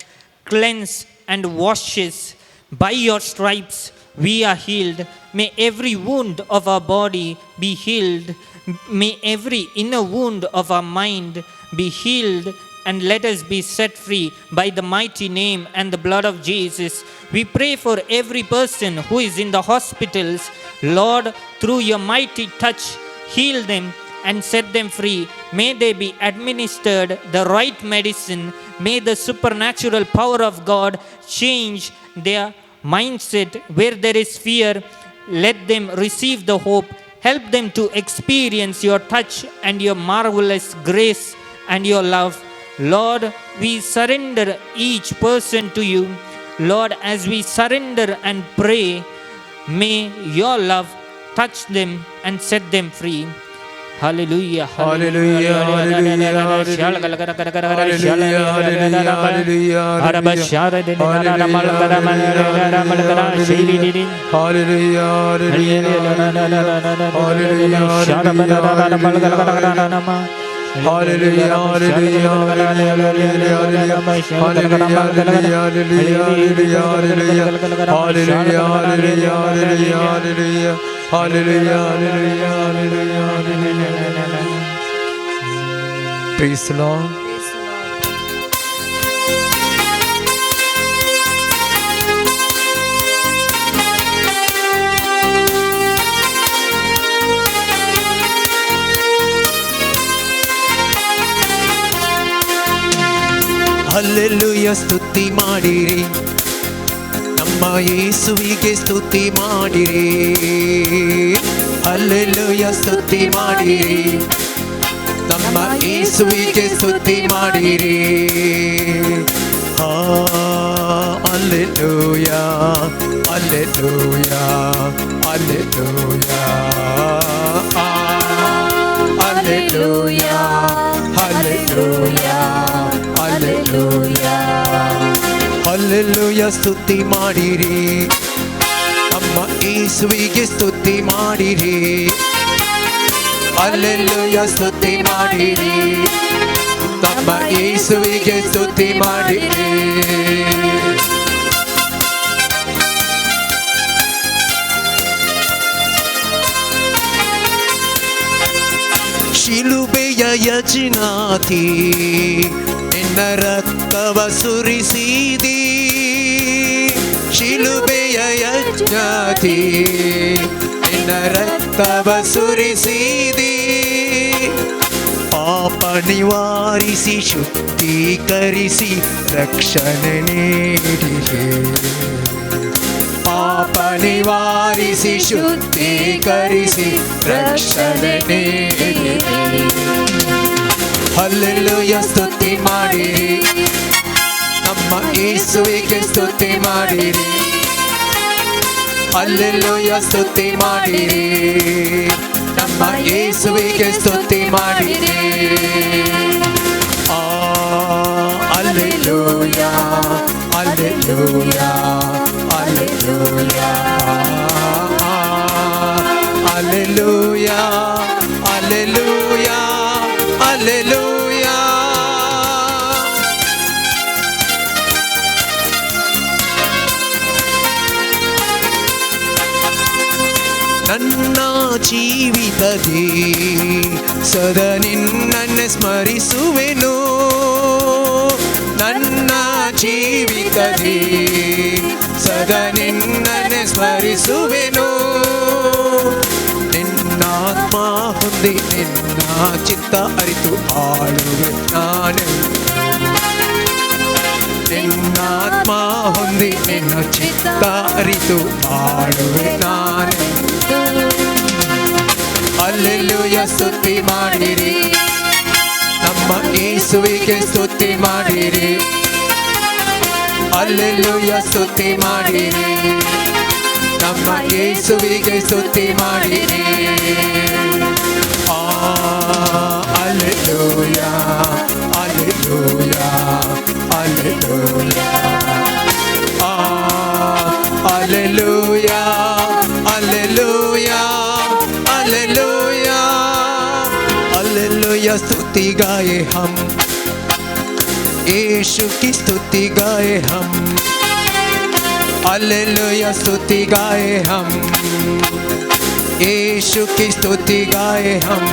cleanse and washes. By your stripes, we are healed. May every wound of our body be healed. May every inner wound of our mind be healed, and let us be set free by the mighty name and the blood of Jesus. We pray for every person who is in the hospitals. Lord, through your mighty touch, heal them and set them free. May they be administered the right medicine. May the supernatural power of God change their mindset. Where there is fear, let them receive the hope. Help them to experience your touch and your marvelous grace and your love. Lord, we surrender each person to you. Lord, as we surrender and pray, may your love touch them and set them free. Hallelujah. Hallelujah, hallelujah, hallelujah, hallelujah, hallelujah, hallelujah, hallelujah, hallelujah, hallelujah, hallelujah, hallelujah. Praise the Lord. Hallelujah ಸ್ತುತಿ ಮಾಡಿರಿ, ನಮ್ಮ ಯೇಸುವಿಗೆ ಸ್ತುತಿ ಮಾಡಿರಿ. Hallelujah ಸ್ತುತಿ ಮಾಡಿರಿ, ನಮ್ಮ ಯೇಸುವಿಗೆ ಸ್ತುತಿ ಮಾಡಿರಿ. Hallelujah, hallelujah, hallelujah, hallelujah, hallelujah, hallelujah, hallelujah. ಸ್ತುತಿ ಮಾಡಿರಿ, ನಮ್ಮ ಯೇಸುವಿಗೆ ಸ್ತುತಿ ಮಾಡಿರಿ. ಹಲ್ಲೆಲೂಯಾ, ಸ್ತುತಿ ಮಾಡಿರಿ, ನಮ್ಮ ಯೇಸುವಿಗೆ ಸ್ತುತಿ ಮಾಡಿರಿ. ಶಿಲುಬೆಯ ಯಜನಾತಿ, ನಿನ್ನ ರಕ್ತವ ಸುರಿಸಿದಿ. ಶಿಲುಬೆಯ ಯಜ್ಞಾತಿ, ನಿನ್ನ ರಕ್ತವ ಸುರಿಸಿದಿ. ಪಾಪ ನಿವಾರಿಸಿ ಶುದ್ಧೀಕರಿಸಿ ರಕ್ಷಣೆ ನೀಡಿದೆ. ಪಾಪ ನಿವಾರಿಸಿ ಶುದ್ಧೀಕರಿಸಿ ರಕ್ಷಣೆ ನೀಡಿದೆ. ಹಲ್ಲೆಲೂಯಾ, ಸ್ತುತಿ ಮಾಡಿರಿ, ನಮ್ಮ ಯೇಸುವಿಗೆ ಸ್ತುತಿ ಮಾಡಿರಿ. ಹಲ್ಲೆಲೂಯಾ, ಸ್ತುತಿ ಮಾಡಿರಿ, ನಮ್ಮ ಯೇಸುವಿಗೆ ಸ್ತುತಿ ಮಾಡಿರಿ. Hallelujah, hallelujah, hallelujah, hallelujah, hallelujah, hallelujah. ನನ್ನ ಜೀವಿತದಿ ಸದಾ ನಿನ್ನನ್ನು ಸ್ಮರಿಸುವೆನು. ನನ್ನ ಜೀವಿತದಿ ಸದಾ ನಿನ್ನನ್ನು ಸ್ಮರಿಸುವೆನು. ನಿನ್ನಾತ್ಮ ಹೊಂದಿ ನಿನ್ನ ಚಿತ್ತ ಅರಿತು ಆಳುವೆ ನಾನು. ನಿನ್ನಾತ್ಮ ಹೊಂದಿ ನಿನ್ನ ಚಿತ್ತ ಅರಿತು ಆಳುವೆ ನಾನು. ಹಲ್ಲೆಲೂಯಾ, ಸ್ತುತಿ ಮಾಡಿರಿ, ನಮ್ಮ ಯೇಸುವಿಗೆ ಸ್ತುತಿ ಮಾಡಿರಿ. ಹಲ್ಲೆಲೂಯಾ, ಸ್ತುತಿ ಮಾಡಿರಿ, ನಮ್ಮ ಯೇಸುವಿಗೆ ಸ್ತುತಿ ಮಾಡಿರಿ. Hallelujah, hallelujah, hallelujah, hallelujah, hallelujah, hallelujah, hallelujah. स्तुति गाए हम, यीशु की स्तुति गाए हम. हालेलुया, स्तुति गाए हम, यीशु की स्तुति गाए हम.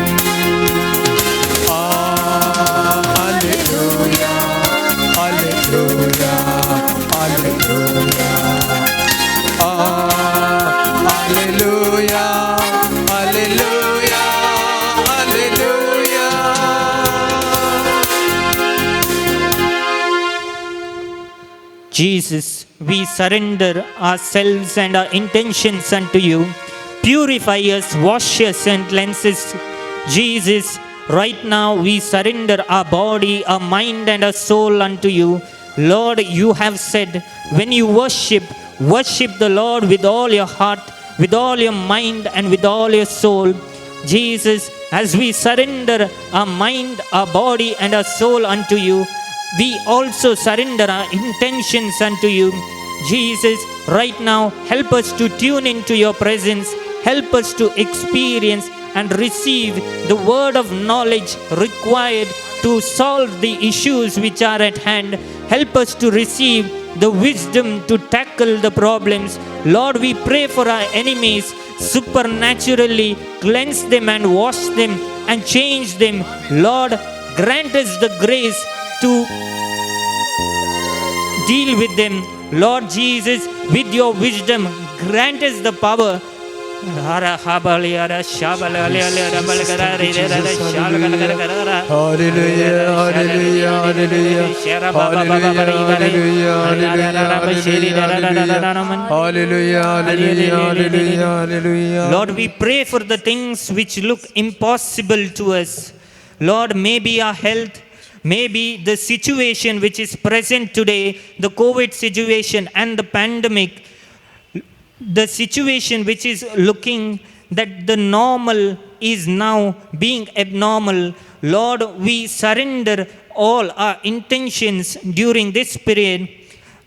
Hallelujah, hallelujah, hallelujah, hallelujah, hallelujah, hallelujah. Jesus, we surrender ourselves and our intentions unto you. Purify us, wash us, and cleanse us. Jesus, right now we surrender our body, our mind, and our soul unto you. Lord, you have said, when you worship, worship the Lord with all your heart, with all your mind, and with all your soul. Jesus, as we surrender our mind, our body, and our soul unto you, we also surrender our intentions unto you. Jesus, right now, help us to tune into your presence. Help us to experience and receive the word of knowledge required to solve the issues which are at hand. Help us to receive the wisdom to tackle the problems. Lord, we pray for our enemies. Supernaturally cleanse them and wash them and change them. Lord, grant us the grace to deal with them. Lord Jesus, with your wisdom, grant us the power. Hallelujah, hallelujah, hallelujah. Hallelujah, hallelujah, hallelujah, hallelujah, hallelujah, hallelujah. Lord, we pray for the things which look impossible to us. Lord, maybe our health, Maybe the situation which is present today, the COVID situation and the pandemic, the situation which is looking that the normal is now being abnormal. Lord, we surrender all our intentions during this period.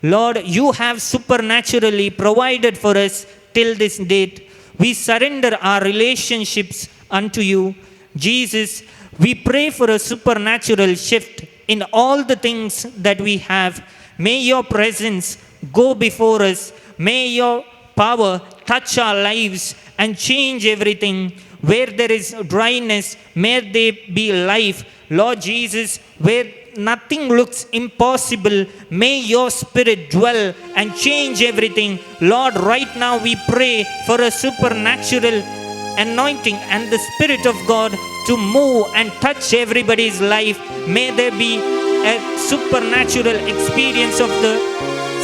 Lord, you have supernaturally provided for us till this date. We surrender our relationships unto you. Jesus, we pray for a supernatural shift in all the things that we have. May your presence go before us. May your power touch our lives and change everything. Where there is dryness, may there be life. Lord Jesus, where nothing looks impossible, may your spirit dwell and change everything. Lord, right now we pray for a supernatural anointing and the Spirit of God to move and touch everybody's life. May there be a supernatural experience of the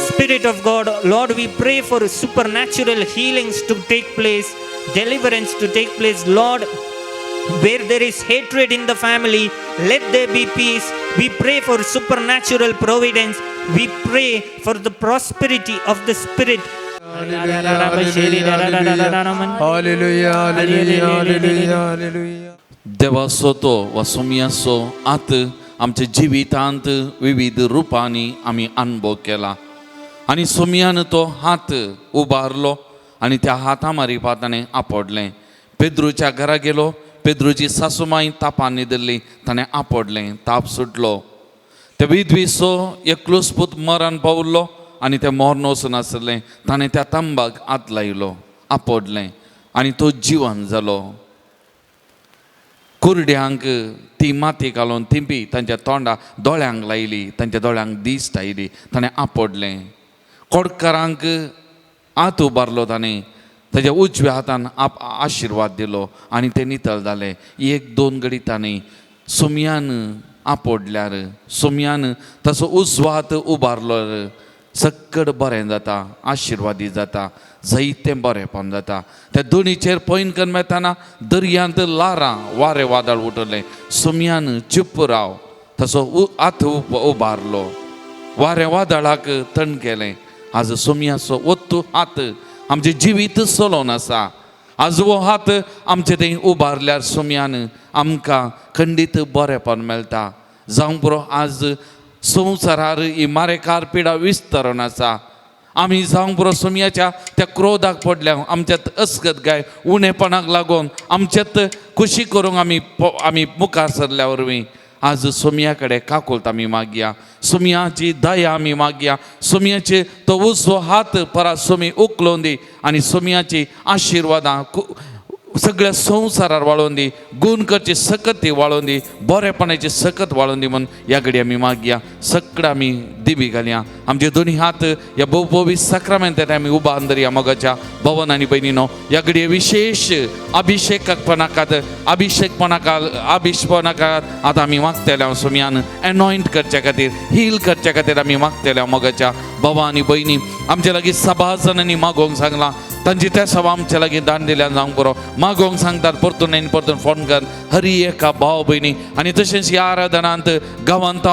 Spirit of God. Lord, we pray for supernatural healings to take place, deliverance to take place. Lord, where there is hatred in the family, let there be peace. We pray for supernatural providence. We pray for the prosperity of the Spirit. Hallelujah, hallelujah, hallelujah, hallelujah. देवाचो तो वा सोमयाचो आत आमच्या जिवितांत विविध रुपांनी आमी अनुभव केला आनी सोमयान तो हात उबारलो आनी त्या हाता मारिपा ताणें आपडलें. पेद्रूच्या घरा गेलो, पेद्रूची सासूमाय तापान न्हिदिल्ली, ताणें आपडलें, ताप सुटलो. ते विधवीचो एकलोच पूत मरण पावल्लो आनी तें मरण वचून आसलें. ताणें त्या तांबाक हात लायलो, आपडलें आनी तो जिवन जालो. कुरड्यांक ती माती घालून थिंपी तांच्या तोंडा दोळ्यांक लायली, तांच्या दोळ्यांक दिश्ट आयली, ताणें आपडलें. कोडकारांक हात उबारलो, ताणें ताज्या उजव्या हातान आशिर्वाद दिलो आनी ते नितळ जाले. एक दोन घडी ताणें सोमयान आपडल्यार, सोमयान ताचो उजवो हात उबारलो, सक्कड बरें जाता, आशिर्वादी जाता, जायतें बरेंपण जाता. त्या दोनीचेर पॉयंट करून येताना दर्यांत ल्हारां वारें वादळ उठलें. सोमयान चुप राव, ताचो हात उबारलो, वारें वादळाक तण केलें. आज सोमयाचो ओत्तू हात आमचें जिवीत चलोवन आसा. आज हो हात आमचे थंय उबारल्यार सोमयान आमकां खंडीत बरेंपण मेळटा. जावं पुरो आज संवसारार ही मारेकार पिडा विस्तारून आसा. आमी जावंक पुरो सोमयाच्या त्या क्रोधाक पडल्या, आमच्यात अस्कत गाय उणेपणाक लागून आमच्यात खुशी करूंक आमी मुखार सरल्या वरवीं आज सोमया कडेन काकुळट आमी मागया, सोमयाची दया आमी मागया, सोमयाचे तो उजवो हात परत सोमी उखलून दी आनी सोमयाची आशिर्वादां सगळ्या संवसारार वाळोवन दी, गूण करची सकत ती वाळोवन दी, बरेपणाची सकत वाळोवन दी म्हूण ह्या घडी आमी मागया. सगळें आमी दिबी घालया, आमचे दोनी हात ह्या भोवभोवी साक्रामेंतांत आमी उबारून धरया. मोगाच्या भवन आनी भयणीनो, ह्या घडये विशेश अभिशेकपणाकात अभिशेकपणाकात आतां आमी मागतले सोमयान एनॉयंट करच्या खातीर, हील करच्या खातीर आमी मागतले. मोगाच्या भावा आनी भयणी, आमचे लागीं सभा जाणांनी मागोवंक सांगलां, तांची त्या सभा आमच्या लागीं दान दिल्यान जावंक बरो मागोवंक सांगतात, परतून आनी परतून फोन कर हरी एका भाव भयणी. आनी तशेंच ह्या आराधनांत गांवांत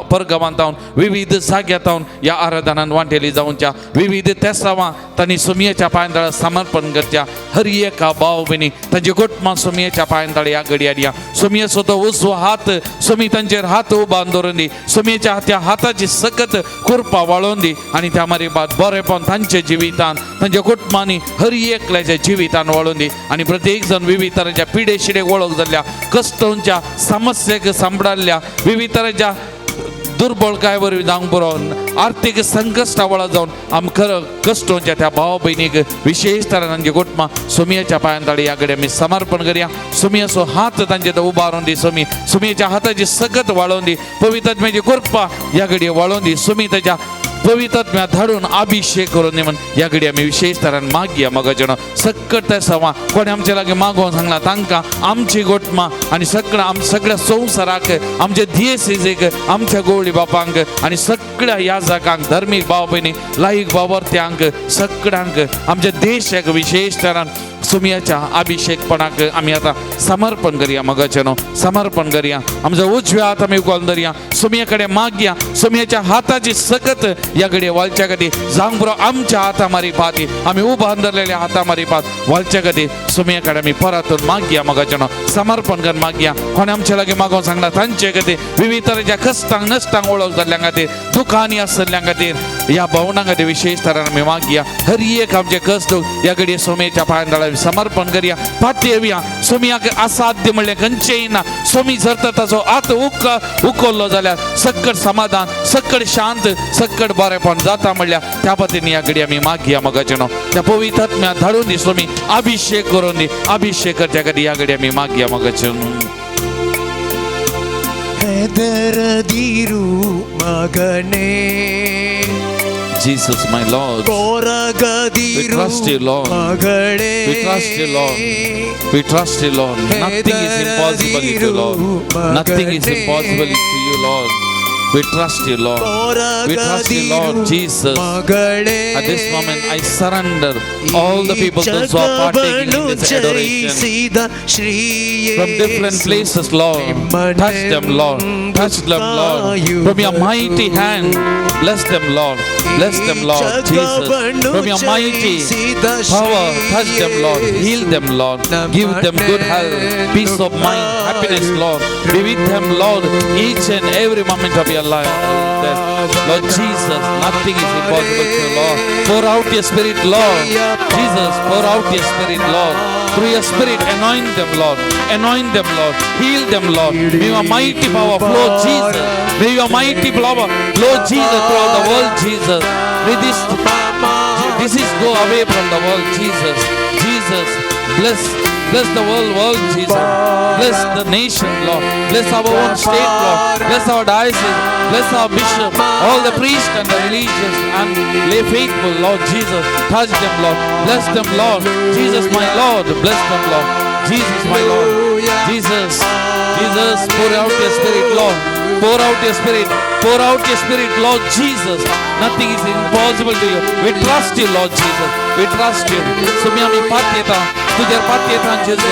परगांवांत विविध जाग्यांत ह्या आराधनांत वांटेली जावच्या विविध तेसावां तांणी सोमयेच्या पांयतळा समर्पण करच्या. हरी एका भाव भयणी तांची गोटमां सोमयेच्या पांयतळा ह्या घडये हाडया. सोमयेचो तो उजवो हात सोमी तांचेर हात उबारून दवरून दी, सोमयेच्या त्या हाताची सकत कृपा वाळोवन दी आनी त्या मारी बरेपण तांच्या जिवितान तांच्या कुटुंबांनी हरी एकल्याच्या जिवितान वाळोवन दी. आनी प्रत्येक जण विविध तरांच्या पिडे शिडेक वळख जाल्ल्या, कश्टांच्या समस्येक सांपडाल्ल्या, विविध तरांच्या दुर्बळकाय वरवीं जावंक पुरो आर्थीक संकश्टा वळख जावन आमकां कश्टांच्या त्या भाव भयणीक विशेश तरान तांची कुटुंबां सोमयेच्या पांयांतळी ह्या कडेन आमी समर्पण करया. सोमयेचो हात तांचे तो उबारून दी, सोमी सोमयेच्या हाताची सकत वाळोवन दी, पवित्र आत्म्याची कृपा ह्या घडये वाळोवन दी, सोमी ताच्या पवित्र आत्म्या धाडून अभिषेक करून दी म्हूण ह्या घडये आमी विशेश तरान मागया. मोगाचें सक्कट त्या सवा कोणें आमचे लागीं मागोवंक सांगलां तांकां आमची गोटमां आनी सगळ्या सगळ्या संवसाराक, आमच्या दियेसीक, आमच्या गोवळी बापांक आनी सगळ्या याजकांक, धर्मीक भाव भयणी, लायक बावर्त्यांक, सगळ्यांक, आमच्या देशाक विशेश तरान सुमयाच्या अभिषेकपणाक आमी आतां समर्पण करया मगाचें न्हू समर्पण करया. आमचो उजव्या हात आमी उखलून धरया, सुमया कडेन मागया, सुमयाच्या हाताची सकत ह्या घडये वालच्या खातीर जावंक पुरो. आमच्या हाता मारी पाती आमी उबान धरलेल्या हाता मारी पात वालच्या खातीर सुमया कडेन आमी परतून मागया मगाचें न्हू समर्पण करून मागया. कोणें आमच्या लागीं मागोवन सांगला तांचे खातीर विविध तरेच्या कश्टांक नश्टांक ओळख जाल्ल्या खातीर दुखांनी आसल्या खातीर ह्या भावनां खातीर विशेष तरान आमी मागया. हर एक आमचे कश्ट ह्या घडये सोमयेच्या पांयां समर्पण करया. पातयेवया सोमयाक असाध्य म्हणलें खंयचेंय ना. सोमी जर तर ताचो हात उखल्लो जाल्यार सक्कड समाधान, सक्कड शांत, सक्कड बरेपण जाता म्हणल्यार त्या पद्दतीन ह्या घडये आमी मागया मगाचें न्हू. त्या पवित्र आत्म्या धाडून दी सोमी, अभिषेक करून दी, अभिषेक करच्या खातीर ह्या घडये आमी मागया मगाचें न्हू. ಹೆದರದಿರು ಮಗನೇ. Jesus, my Lord. We trust you, Lord. We trust you, Lord. We trust you, Lord. Nothing is impossible to you, Lord. Nothing is impossible to you, Lord. We trust you, Lord. We trust you, Lord Jesus. At this moment, I surrender all the people, those who are partaking in this adoration from different places, Lord. Touch them, Lord. Touch them, Lord. From your mighty hand, bless them, Lord. Bless them, Lord Jesus. From your mighty power, touch them, Lord. Heal them, Lord. Give them good health, peace of mind, happiness, Lord. Be with them, Lord, each and every moment of your life. Lord Jesus, nothing is impossible to you, Lord. Pour out your spirit, Lord. Jesus, pour out your spirit, Lord. Through your spirit, anoint them, Lord. Anoint them, Lord. Heal them, Lord. May your mighty power flow, Jesus. May your mighty power flow, Jesus, throughout the world, Jesus. May this disease go away from the world, Jesus. Jesus, bless the world, Jesus. Bless the nation, Lord. Bless our own state, Lord. Bless our diocese. Bless our bishop, all the priests and the religious and lay faithful, Lord Jesus. Touch them, Lord. Bless them, Lord. Jesus, my Lord. Bless them, Lord. Jesus, my Lord. Jesus, Jesus, pour out your spirit, Lord. Pour out your spirit. Pour out your spirit, Lord Jesus. Nothing is impossible to you. We trust you, Lord Jesus. We trust you. सुम्या मी पात्यता तुझ्या पात्यता जेजू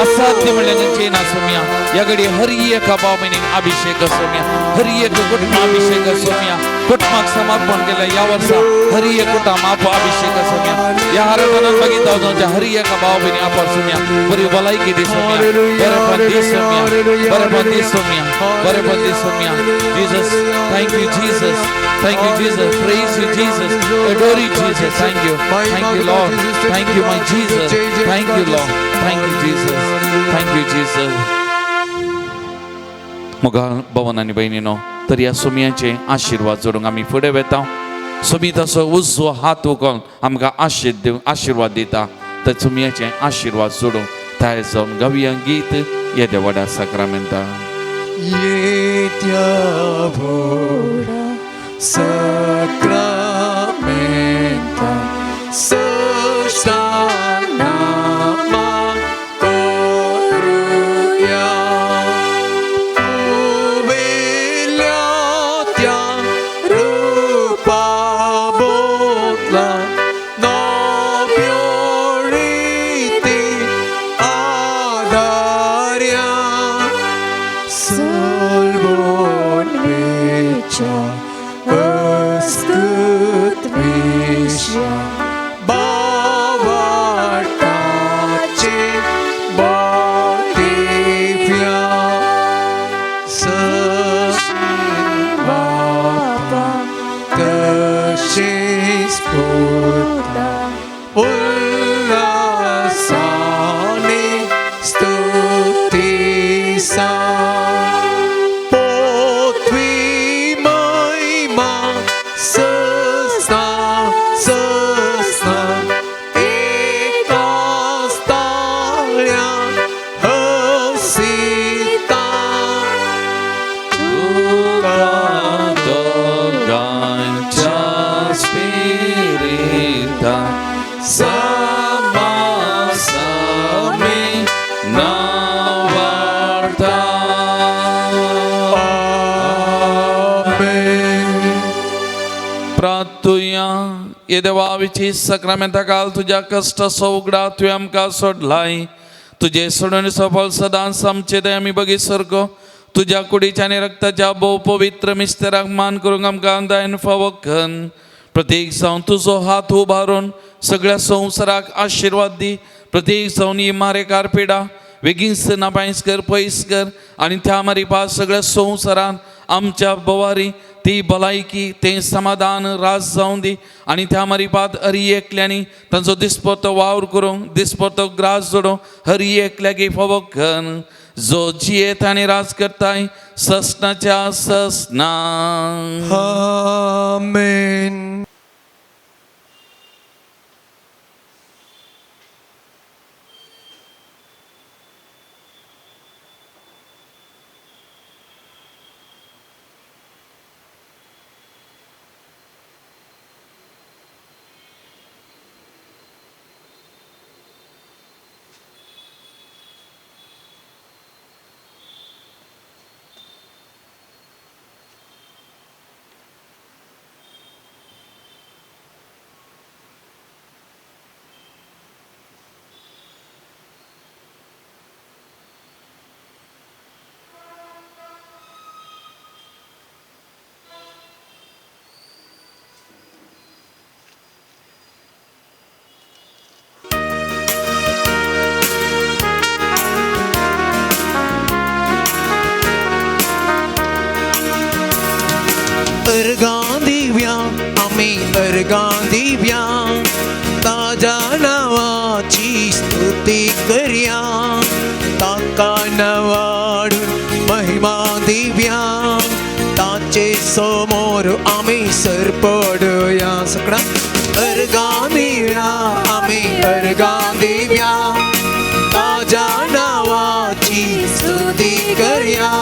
असाध्य म्हणल्यार खंयचें ना सुम्या. ह्या घडये हर एक भाव अभिषेक सोम्या, हर एक कुटुंब अभिषेक सोम्या. कुटुंबाक समर्पण केल्या ह्या वर्सा हर एक कुटुंब आप अभिषेक सोम्या. ह्या आराधनान मागीर जावच्या हर एक भाव भयणी आपण सोम्या बरी भलायकी दी सोम्या, बरेपण दी सोम्या, बरेपण दी सोम्या, बरेपण दी Saumya. Jesus, thank you, Jesus. Thank you, Jesus. Praise you, Jesus. Adore you, Jesus. Thank you. Thank you, Lord. Thank you, my Jesus. Thank you, Lord. Thank you, Jesus. Thank you, Jesus. मोगाळ भवन आनी भयणीनो, तर ह्या सुमयाचे आशिर्वाद जोडूंक आमी फुडें वेता. सुमी तसो उजवो हात उखोवन आमकां आशिर्वाद दिता. तर सुमयाचे आशिर्वाद जोडूंक तयार जावन गावया गीत येद्या व्हडा साक्रामेंता. येत्या व्हडा साक्रामेंता सष्टानामा करुया. उवेल्या त्या रूपा बोतला नव्योळीती आदार्या. सलवोन वेच्या वस्तुत विश्या बावाटाचे बोतिफ्या. सशीं बापा तशीच पुता उल्हासाने स्तुतीसा. पोथवी महिमा सस्ना सस्ना एकाच ताळ्या हसिता. तुका दोगांच्या स्पिरिता सा हे देवा विची सक्रामेंता काल तुज्या कश्टाचो उगडा तुवें आमकां सोडलाय. तुजे सोडून सफल सदांच आमचे ते आमी बगी सारको तुज्या कुडीच्या आनी रक्ताच्या भोव पवित्र मिस्तेराक मान करूंक आमकां दायन फावो कन. प्रत्येक जावन तुजो हात उबारून सगळ्या संवसाराक आशिर्वाद दी. प्रत्येक जावन ही मारेकार पिडा बेगीन नापायस कर, पयस कर आनी त्या मारिपा सगळ्या संवसारान आमच्या बोवारी ती भलायकी तें समाधान रास जावन दी. आनी त्या मारिपात हरी एकल्यांनी तांचो दिसपटो वावर करूंक, दिसपटो ग्रास जोडूंक हरी एकल्याक फावो कन. जो जियेत आनी राज करताय ससनाच्या ससना. आमेन. अर्गां दिव्या आमी अर्गां दिव्या ताज्या नांवाची स्तुती करया. ताका नांवाडून महिमा दिव्या ताचे समोर आमी सरपडया. सगळा अर्गां दिव्या आमी अर्गां दिव्या ताज्या नांवाची स्तुती करया.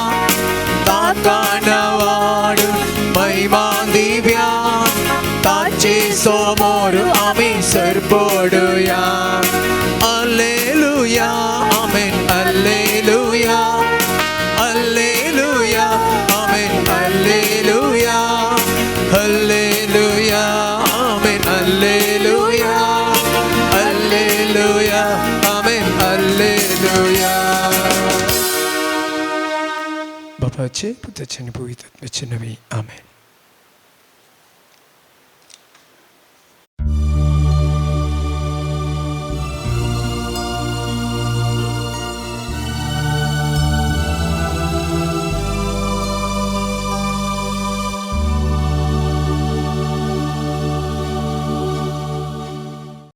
ताका नांवाडून महिमा दिव्या ताचे समोर आमी सरपडया. Alleluia amen alleluia alleluia amen alleluia alleluia amen alleluia alleluia amen alleluia. बापाचे पुताचे आनी पवित्र आत्म्याचे नांवी आमेन.